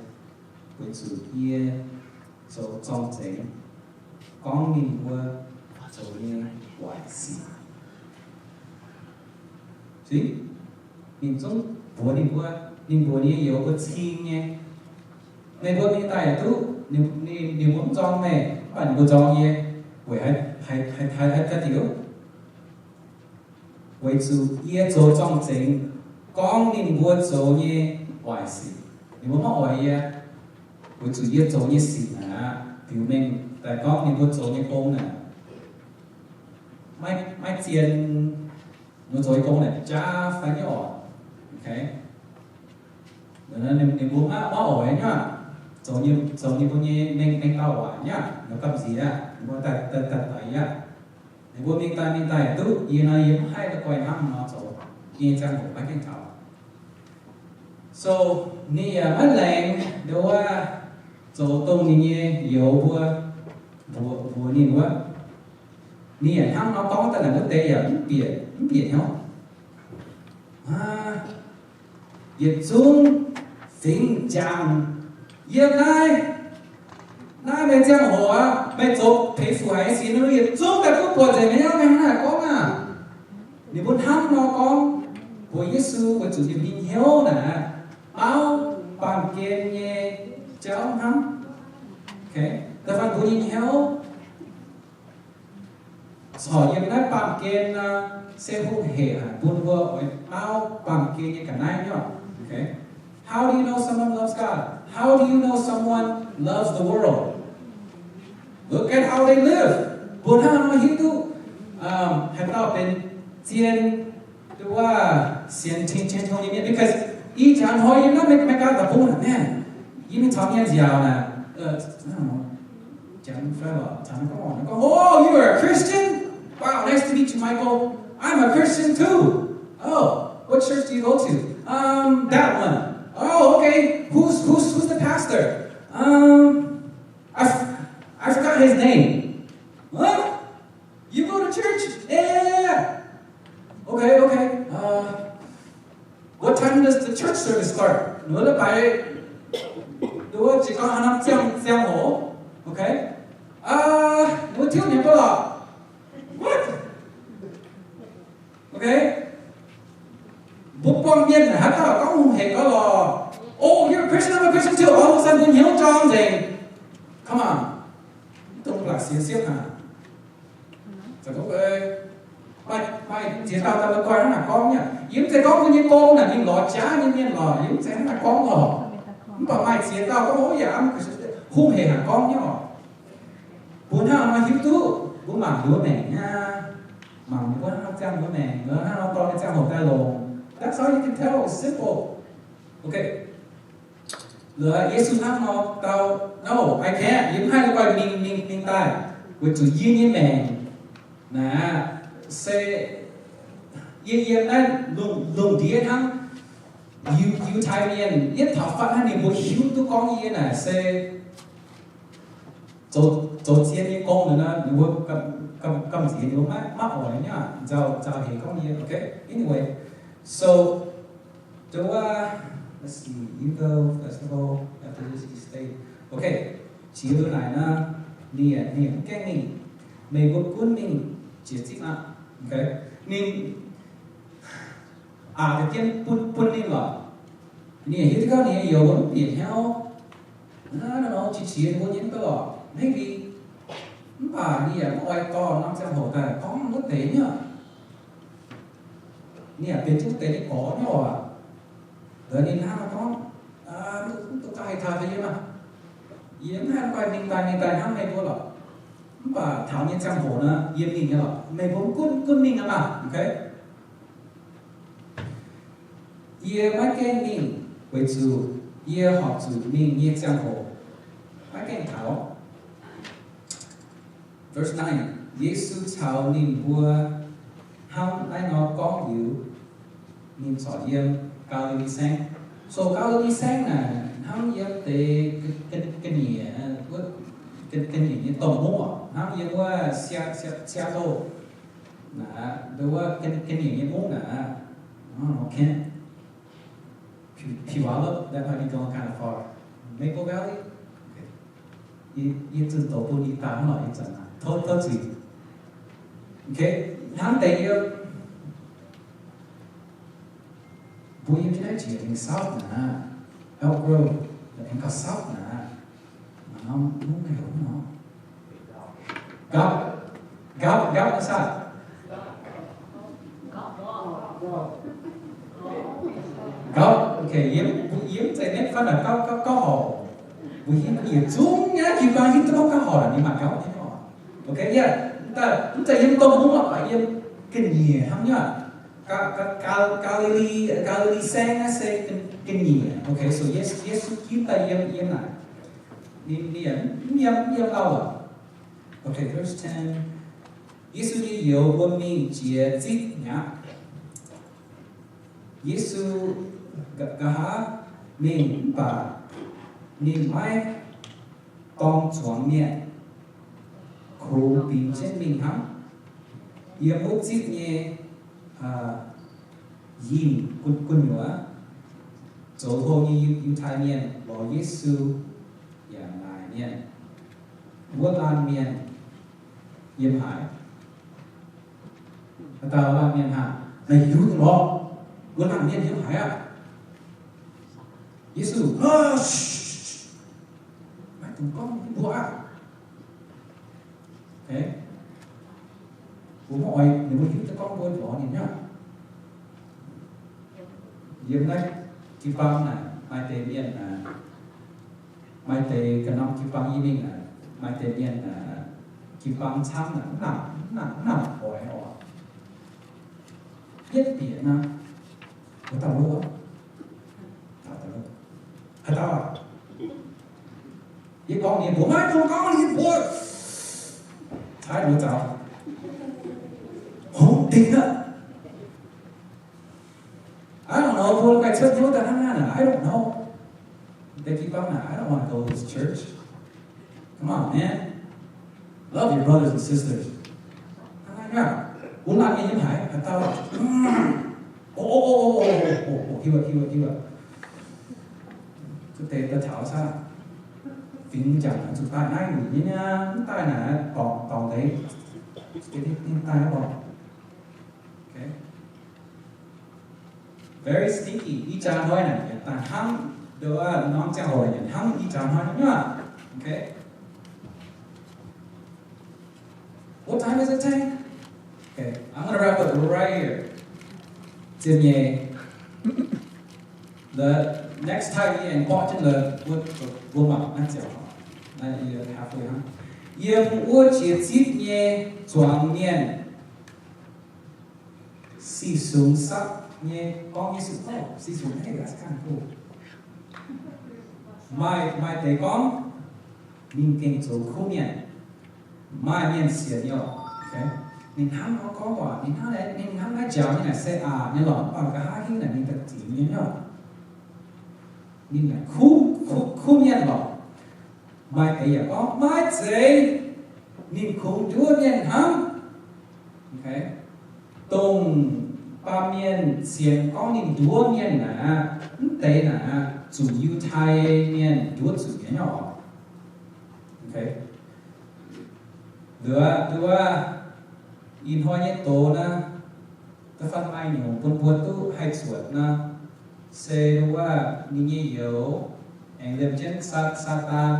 weic zuqc yie zoux zorng-zengx gorngv ninh mbuo zoux nyei waaic sic. Ninh zungv mbuox ninh mbuo, ninh mbuox ninh nyei youz mbuo cing nyei, meih mbuo mingh daaih yaac duqv, ninh, ninh, ninh mbuo mv nzorng meih, mv baac ninh mbuo nzorng yie, weic haaix, haaix, haaix, haaix diuc? Weic zuqc yie zoux zorng-zengx gorngv ninh mbuo zoux nyei waaic sic. Ninh mbuo maiv oix yie, weic zuqc yie zoux nyei sic naaic, biux mengh daaih gorngv ninh mbuo zoux nyei gong naaic, maiv, maiv zien, ninh mbuo zoux nyei gong naaic jaav fai nyei oc. Okay? Ninh, ninh mbuo maiv, maiv oix nyei, zoux nyei, zoux ninh mbuo nyei mengh, mengh dauh waaic nyei, ninh gamh nziex, ninh mbuo daaih, daaih, daaih, daaih yaac, ninh mbuo mingh daaih, mingh daaih duqv, yie nor yie mv haih la'guaih hnangv nor zoux, yie nyei ziangh hoc maiv gaengh taux. So, ninh yaac maiv laengz ndo wuov, zoux dongh ninh nyei youz mbuo mbuox, mbuox ninh wuov. Ninh yaac hnangv nor gorngv daaih naaic wuov deix yaac mv bieqc, mv bieqc hnyouv. Yietc zungv fingx jangx yiem naaiv, naaiv meih ziangh hoc aqv, meih zoux peix fuc haic nyei sic, ninh yietc zungv daaih duqv buatc nzengc meih hnangv naaic gorngv aqv. Ninh mbuo hnangv nor gorngv mbuox Yesu weic zuqc ninh mbuo nyei hnyouv naaic, mauv baamh gen nyei jauv hnangv. Okay? Da'faanh mbuo nyei hnyouv corc yiem naaiv baamh gen nor, se hungh hec haic bun mbuo oix mauv baamh gen nyei ga'naaiv nyei oc. Okay? How do you know someone loves God? How do you know someone loves the world? Look at how they live. Mbuo hnangv nor hiuv duqv, um, haaix dauh benx zien, duqv wuov sienx Tin-Hungh nyei mienh, because ih jaax hnoi yiem naaiv Meigaa deic-bung naaic, man, yie mingh caux mienh nziaauc naaic, uh, I don't know, Jan Fred or Tan Gong, Gong, "Oh, you are a Christian? Wow, nice to meet you, Michael. I'm a Christian too. Oh, what church do you go to?" "Um, that one." "Oh, okay. Who's, who's, who's the pastor?" "Um, I f-, I forgot his name." "Huh? You go to church?" "Yeah, yeah, yeah, yeah." "Okay, okay. Uh, what time does the church service start?" Ninh mbuo la'baeqv, ninh mbuo jiez gorn haaix norm ziangh, ziangh hoc. Okay. Uh, ninh mbuo tiuv nyei mbuo lorqc. What? Okay. Mbuo buangh mienh haaix dauh gorngv hungh hec gorngv lorqc, "Oh, you're a Christian, I'm a Christian too." All of a sudden, mbuo hnyouv jorm nzengc. Come on. Mv dungx blatc sienx siepv haic. Maaih, maaih ziex dauh daaih la'guaih hnangv naaic gorngv nyei. Yie mv zeiz gorngv mbuo nyei gong naaic mingh lorz jaav nyei mienh lorqc. Yie mv zeiz hnangv naaic gorngv lorqc. Mv baac maaih ziex dauh gorngv, "Oh yeah, I'm a Christian," hungh hec haic gorngv nyei oc. Mbuo hnangv nor hiuv duqv mbuo mangc mbuo maengc nyei aqv. Mangc mbuo hnangv nor ziangh mbuo maengc, mbuo hnangv nor dorh nyei ziangh hoc daaih longc. That's how you can tell. It's simple. Okay. Laaix Yesu hnangv nor dau, "No, I can't." Yie mv haih la'guaih mingh, mingh, mingh daaih, weic zuqc yie nyei maengc naaic se yie yiem naaiv lungh, lungh ndiev hnangv. Yiu-, Yiutai Mienh yietv taux fatv hnangv ninh mbuo hiuv duqv gorngv yie naaic se zoux, zoux zien nyei gong nor, ninh mbuo gamh, gamh, gamh nziex ninh mbuo maiv, maiv oix nyei, nzauh, nzauh heix gorngv yie, okay? Anyway, so, the, uh, let's see, Evo Festival, Methodist State. Okay, jiex liuz naaic nor, ninh, ninh mv gaengh mingh, meih mbuo gunv mingh jiex zipv aqv. Okay, ninh aqc deix jienv bun, bun ninh lorqc. Ninh yaac hiuv duqv gorngv ninh nyei youz mbuo mv bieqc hnyouv. Naaiv nor qiex jiez mbuo nyei mv baac lorqc, maybe. Mv baac ninh yaac mv oix dorh norm ziangh hoc daaih gorngv wuov deix nyei. Ninh yaac benx jienv wuov deix nyei gorx nyei oc. Liuz ninh hnangv nor gorngv, mv duqv gauh haih taux taux yie maah. Yie mv haih guai mingh daaih mingh daaih hnangv meih mbuo lorqc. Mv baac taux nyei ziangh hoc nor, yie mingh nyei lorqc. Meih mbuo gunv, gunv mingh aqv maah, okay? Yie maiv gaengh mingh, weic zuqc yie horpc zuqc mingh nyei ziangh hoc maiv gaengh taux. Verse nine, Yesu caux ninh mbuo hnamv naaiv nor gorngv liuz, ninh corc yiem Gaa^li^li Saengv. So Gaa^li^li Saengv naaic hnamv yiem deix ga'nyiec, ga'nyiec nyei domh mungv, hnamv yiem wuov Seattle naaic, wuov ga'nyiec nyei mungv naaic, okay. Puyallup, that might be going kind of far. Maple Valley? Okay. Yie zunh douz bun yie daaih hnangv lorqc, yie zanc naaic tov, tov zuiz. Okay, hnamv deix yiem, mbuo yiem jienv naaiv jiex tengx south naaic, Elk Grove, tengx gauh south naaic. Gauh, gauh, gauh, gauh, gauh, okay, yiem, yiem zeiz naaiv fai naaic gauh, gauh, gauh horc. Mbuo hiuv duqv yietc zungv nyei jiu-baang hiuv duqv gauh horc ninh maaih gauh nyei oc. Okay, yie, mv daaih, mv zeiz yiem domh mungv oc, yiem ga'nyiec hnangv nyei. Gaa, Gaa, Gaa, Gaa^li^li, Gaa^li^li Saengv naaiv se ga'nyiec. Okay, so Yesu, Yesu ginv daaih yiem, yiem naaic. Ninh, ninh yaac mv yiem, mv yiem lauh lorqc. Okay, verse ten. Yesu nyei youz mbuo mingh jiex zipv mi'aqv. Yesu nqa'haav mingh mv baac ninh maiv dorng zuangx mienh, kungx bingx jienv mingh hnangv. Yiem wuov zipv nyei yinh gu'nyuoz, zoux hlo nyei Yiutai Mienh lorz Yesu yaac naaic mienh, wuov laanh mienh yiem haaix? Haaix dauh laanh mienh haic? Meih hiuv lorqc, wuov laanh mienh yiem haaix aqv? Yesu, maiv dungx gorngv mbuo aqv. Mbuo maiv oix ninh mbuo hiuv duqv gorngv mbuo lorz ninh aqv. Yiem naaiv jiu-baang naaic maaih deix mienh, maaih deix ga'norm jiu-baang yie mingh, maaih deix mienh jiu-baang camv, mv nangc, mv nangc, mv nangc oix oc. Yietv bieqc naaiv, wuov dauh, haaix dauh, yie gorngv ninh mbuo maiv dungx gorngv ninh mbuo, caaiv mbuo zaux, hungx dingc aqv. I don't know, mbuo ganh cuotv hnyouv daaih hnangv naaiv, I don't know. Deix jiu-baang naaic, I don't want to go to this church. Come on, man. Love your brothers and sisters. Hnangv naaiv, wuov laanh mienh yiem haaix, haaix dauh? O, o, o, hiuv, hiuv, hiuv. Zuqc deix daaih taux caqv. Fingx jangc zuqc daaih naaiv nyungc nyei, mv daaih naaic dorngc, dorngc deix. Daaih dorngc. Okay. Very stinky. Ih jaax hnoi naaic daaih hnamv, nduov norm ziangh hoc naaic hnamv ih jaax hnoi nyei. Okay. What time is it, Tang? Okay, I'm gonna wrap up right here. Zien nyei. The next time yie aengx borqv jienv lorqc, mbuo mangc naaiv ziangh hoc. Naaiv yie halfway hnangv. Yiem wuov jiex zipv nyei zuangx mienh, sic sungx sapv nyei gorngv Yesu, oh, sic sungx, hey, that's kind of cool. Maaih, maaih deix gorngv ninh gengh zoux kuv mienh. Maaih mienh sienx nyei oc. Ninh hnamv gorngv waac, ninh hnamv, ninh hnamv naaiv njaaux nyei naaic se aqc nyei lorqc, mv baac nqa'haav hingv naaic ninh daaih zingx nyei nyei oc. Ninh yaac kuv, kuv, kuv mienh lorqc. Maaih deix yaac gorngv maiv zeiz, ninh kungx nduov mienh hnangv. Dongh baamh mienh sienx gorngv ninh nduov mienh naaic, mv deix naaic zuqc Yiutai Mienh nduov zuqc nyei oc. Liuz aqv, nduov, ih hnoi nyei doz naaiv, da'faanh maaih nyungc bun mbuo duqv haih zuotc nor, se nduov, ninh nyei youz aengx liemh jienv Saa, Saadaan,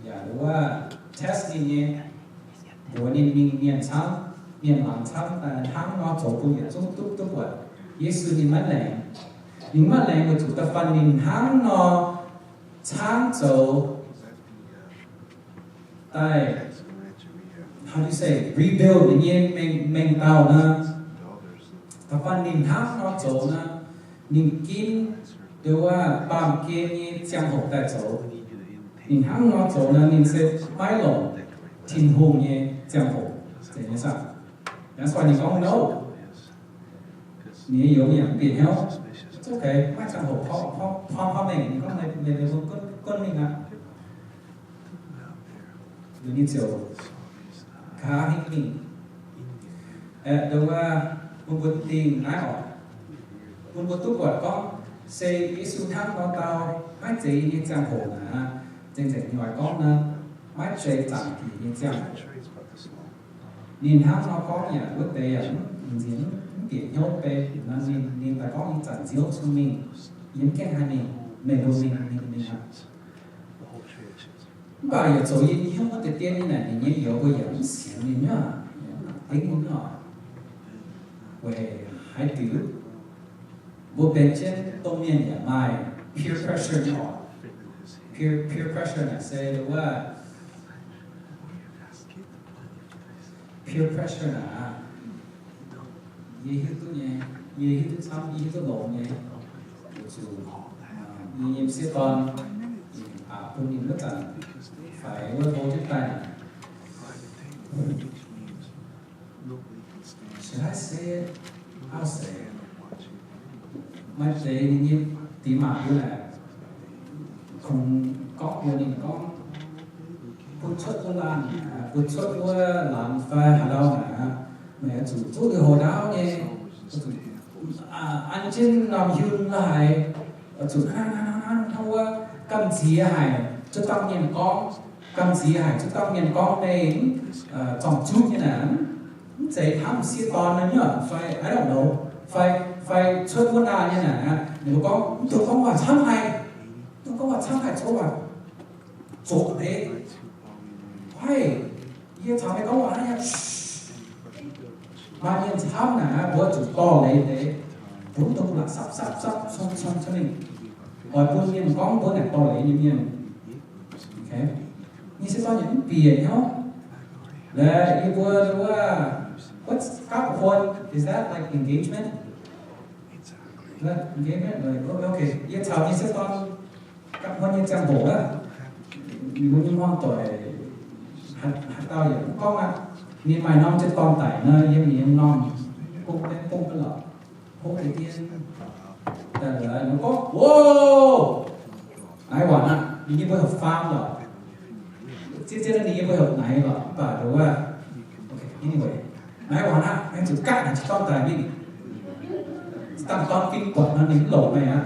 yaac nduov, test ninh nyei, mbuox ninh mingh mienh camv, mienh laangz camv, daaih hnangv nor zoux bun yietc zungv duqv, duqv buatc. Yesu ninh maiv laengz. Ninh maiv laengz weic zuqc da'faanh ninh hnangv nor caangv zoux daaih, how do you say, rebuild ninh nyei mengh, mengh dauh nor. Da'faanh ninh hnangv nor zoux nor, ninh ginv nduov baamh gen nyei ziangh hoc daaih zoux. Ninh hnangv nor zoux nor, ninh se maiv longc Tin-Hungh nyei ziangh hoc. Zeiz nyei saah? That's why ninh gorngv no. Ninh nyei youz yaac mv bieqc hnyouv. It's okay, maiv ziangh hoc, porv, porv, porv mengh. Ninh gorngv meih, meih, meih mbuo gunv, gunv mingh aqv. Ninh ziouc nqa'haav hingh mingh. Aeqv, nduov, bun mbuo dingh naaiv oc. Bun mbuo duqv buatc gorngv se Yesu hnangv nor dau, maiv zeiz yie nyei ziangh hoc naaic, nzengc nzengc nyei oix gorngv nor, maiv zeiz zaangc Diex nyei ziangh hoc. Ninh hnangv nor gorngv yaac wuov deix yaac mv nziex, mv bieqc hnyouv bei. Nor ninh, ninh daaih gorngv ih zanc nziouv cun mingh, yie mv gaengh haih mingh, meih mbuo mingh, mingh, mingh aqv. Mv baac yaac zoux yie nyei hnyouv wuov deix dien nyei naaic, ninh nyei youz mbuo yaac mv sienx ninh nyei, dengv ninh nyei. Weic haaix diuc? Mbuo benx jienv domh mienh yaac maaih peer pressure nyei oc. Peer, peer pressure naaic se wuov, peer pressure naaic, yie hiuv duqv nyei, yie hiuv duqv camv, yie hiuv duqv longx nyei. Weic zuqc yie nyei m'sieqv dorn, aa, bun ninh wuov zanc faix wuov hlo jienv daaih naaic. Should I say it? I'll say it. Maaih deix ninh nyei diex maac mbuo naaic, kungx gorngv mbuox ninh gorngv, bun cuotv wuov laanh, bun cuotv wuov laanh fai haaix lauh naaic, meih oix zuqc zuqv liuz houx ndaauv nyei, an jienv norm hiuv laaix, oix zuqc hnangv, hnangv, hnangv, hnangv wuov gamh nziex haic zuov dauh mienh gorngv, gamh nziex haic zuov dauh mienh gorngv meih zorngc zuqv nyei naaic, mv zeiz hnangv m'sieqv dorn nyei fai, I don't know, fai, fai cuotv wuov laanh nyei naaic, ninh mbuo gorngv, mv dungx gorngv waac camv haic, mv dungx gorngv waac camv haic, zoux waac zoqc deix. Haic, yie caux meih gorngv waac naaiv nyei, maaih mienh camv naaic, mbuo zuqc dorh leiz deix, mbuo mv dungx la'sapv sapv sapv cong cong cong mingh, oix bun mienh gorngv mbuo naaic dorh leiz nyei mienh. M'sieqv dorn yaac mv bieqc hnyouv. Laaix yie mbuo wuov, what's gapv huon? Is that like engagement? Engagement? Okay, yie caux m'sieqv dorn gapv huon nyei ziangh hoc aqv, ninh mbuo nyei hmuangv doic haaix dauh yaac mv gorngv aqv. Ninh maaih norm jienv dorn daic nor, yiem ninh nyei norm bung, bung ga'lorqc, hopv deix dien daaih, ninh gorngv, Whoa! Naaiv waanc aqv, ninh nyei mbuo heuc faam lorqc. Zien zien ninh nyei mbuo heuc naaiv lorqc, mv baac nduov, okay, anyway, naaiv waanc aqv, aengx zuqc gapv naaic jienv dorn daic mingh. Dangh dorn fing buatc nor ninh mv longc meih aqv.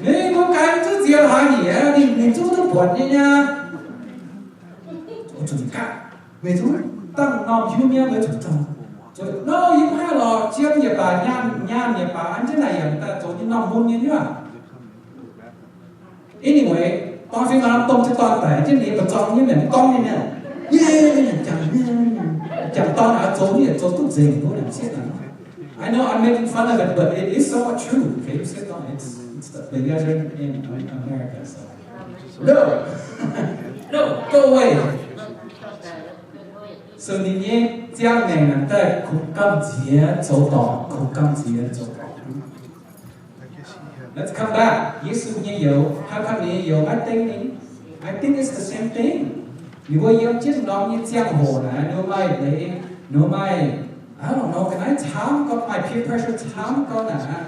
Ninh mbuo ganh zuqc nziex haaix nyungc, ninh, ninh zungv duqv buatc nyei aqv. Zuqc gapv, weic zuqc dangh norm hiuv mi'aqv, weic zuqc zoux, nor yie mv haih lorqc, jiem yaac baac, nyaanh, nyaanh yaac baac, an jienv naaic yaac daaih zoux nyei norm mun nyei nyuoqc. Anyway, dorn fing norm domh jienv dorn daic jienv, ninh mbuo zorng nyei mienh mv gorngv nyei mi'aqv. Yie jangx, jangx dorn aqv, zoux nyei, zoux duqv nzengc, mbuo naaic sieqv naaic. I know I'm making fun of it, but it is somewhat true. Okay, you sit down. It's, it's the, the legend in America. So, no, no, go away. So ninh nyei ziangh maengc naaic daaih kungx gamh nziex zoux dorngc, kungx gamh nziex zoux dorngc. Let's come back. Yesu nyei youz, how come ninh nyei youz maiv dengv ninh? I think it's the same thing. Ninh mbuo yiem jienv norm nyei ziangh hoc naaic, ninh mbuo maaih leiz, ninh mbuo maaih, I don't know, ga'naaiv camv gorngv, maaih peer pressure camv gorngv naaic,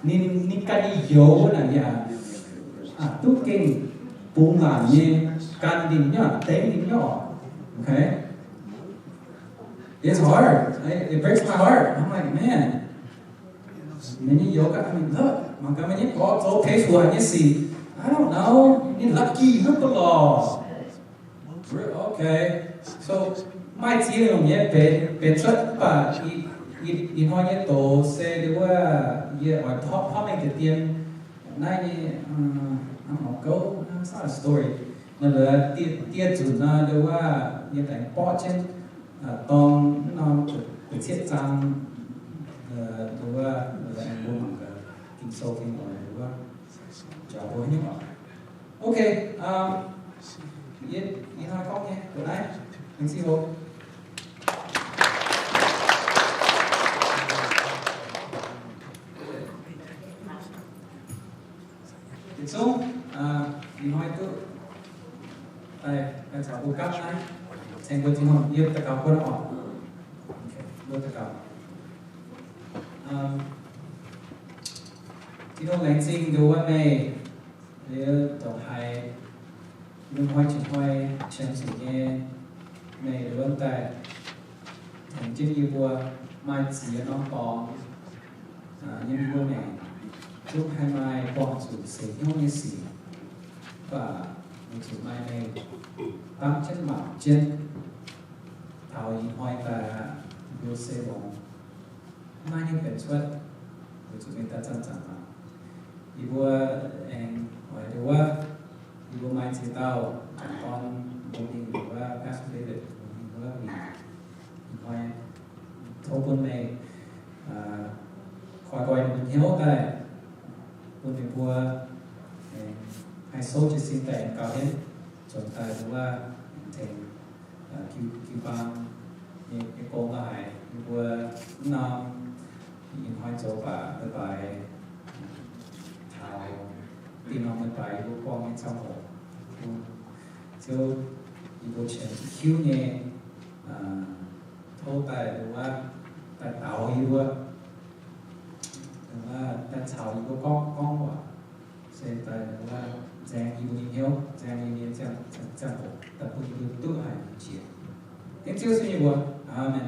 ninh, ninh ganh ninh youz naaic yaac duqv gengh bungx laangc nyei gan ninh nyei, dengv ninh nyei oc. Okay? It's hard. It breaks my heart. I'm like, man, meih nyei youz ganh, mangc gaax meih nyei gorx zoux teix fuc haic nyei sic. I don't know. Ninh lucky hnangv duqv lorqc. Okay. So, maaih ziex nyungc nyei benx, benx cuotv, mv baac ih, ih, ih hnoi nyei doz se nduov, yie oix topv, topv mengh deix dien naaiv nyei, hnangv norm gouv, hnangv story. Naaiv laaix dieh, dieh zunc nor, nduov, yie aengx borqv jienv dorng norm da'cietv zaang, nduov, aengx mbuo mangc gaax Ging-Sou fai oix nduov njaaux mbuo nyei oc. Okay, yie, yie hnoi gorngv nyei mbuo naaiv, mingh ziqc hoc. Yietc zungv ih hnoi duqv daaih, daaih caux mbuo gapv naaiv, ceng mbuo Tin-Hungh, yie daux gaux mbuo oc. Mbuo daux gaux. Tin-Hungh laengz zingh nduov meih, liuz ndongc haaix lungh hnoi jiex hnoi qiemx zuqc nyei, meih nduov daaih tengx jienv yie mbuo maaih ziex norm dorngx yiem yie mbuo maengc, zungv haih maaih buangh zuqc seix hnyouv nyei sic, mv baac weic zuqc maaih meih dapv jienv mangc jienv, taux ih hnoi daaih yie mbuo se longx, maiv hiuv benx cuotv, weic zuqc meih daaih zanc-zanc mangc. Yie mbuo aengx oix nduov, yie mbuo maaih ziex dauh m'jangc dorn, mbuo mingh nduov Pastor David, mbuo mingh wuov mingh, ih hnoi tov bun meih koi nqoi ninh mbuo hnyouv daaih, bun ninh mbuo haih souv jiez sin daaih gauh henv, zuangx daaih nduov tengx jiu-baang nyei gong la'haic, yie mbuo mv norm ih hnoi zoux baac leiz-baaix taux dinh norm leiz-baaix yie mbuo buangh nyei ziangh hoc, Ziouv, yie mbuo qiemx zuqc hiuv nyei, tov daaih nduov, daaih daux yie mbuo, daaih caux yie mbuo gorngv, gorngv waac, se daaih nduov nzaeng yie mbuo nyei hnyouv, nzaeng yie mbuo nyei ziangh, ziangh hoc, daaih bun yie mbuo duqv haic nyei jiex. Dengv Ziouv Yesu nyei mbuox. Aamen.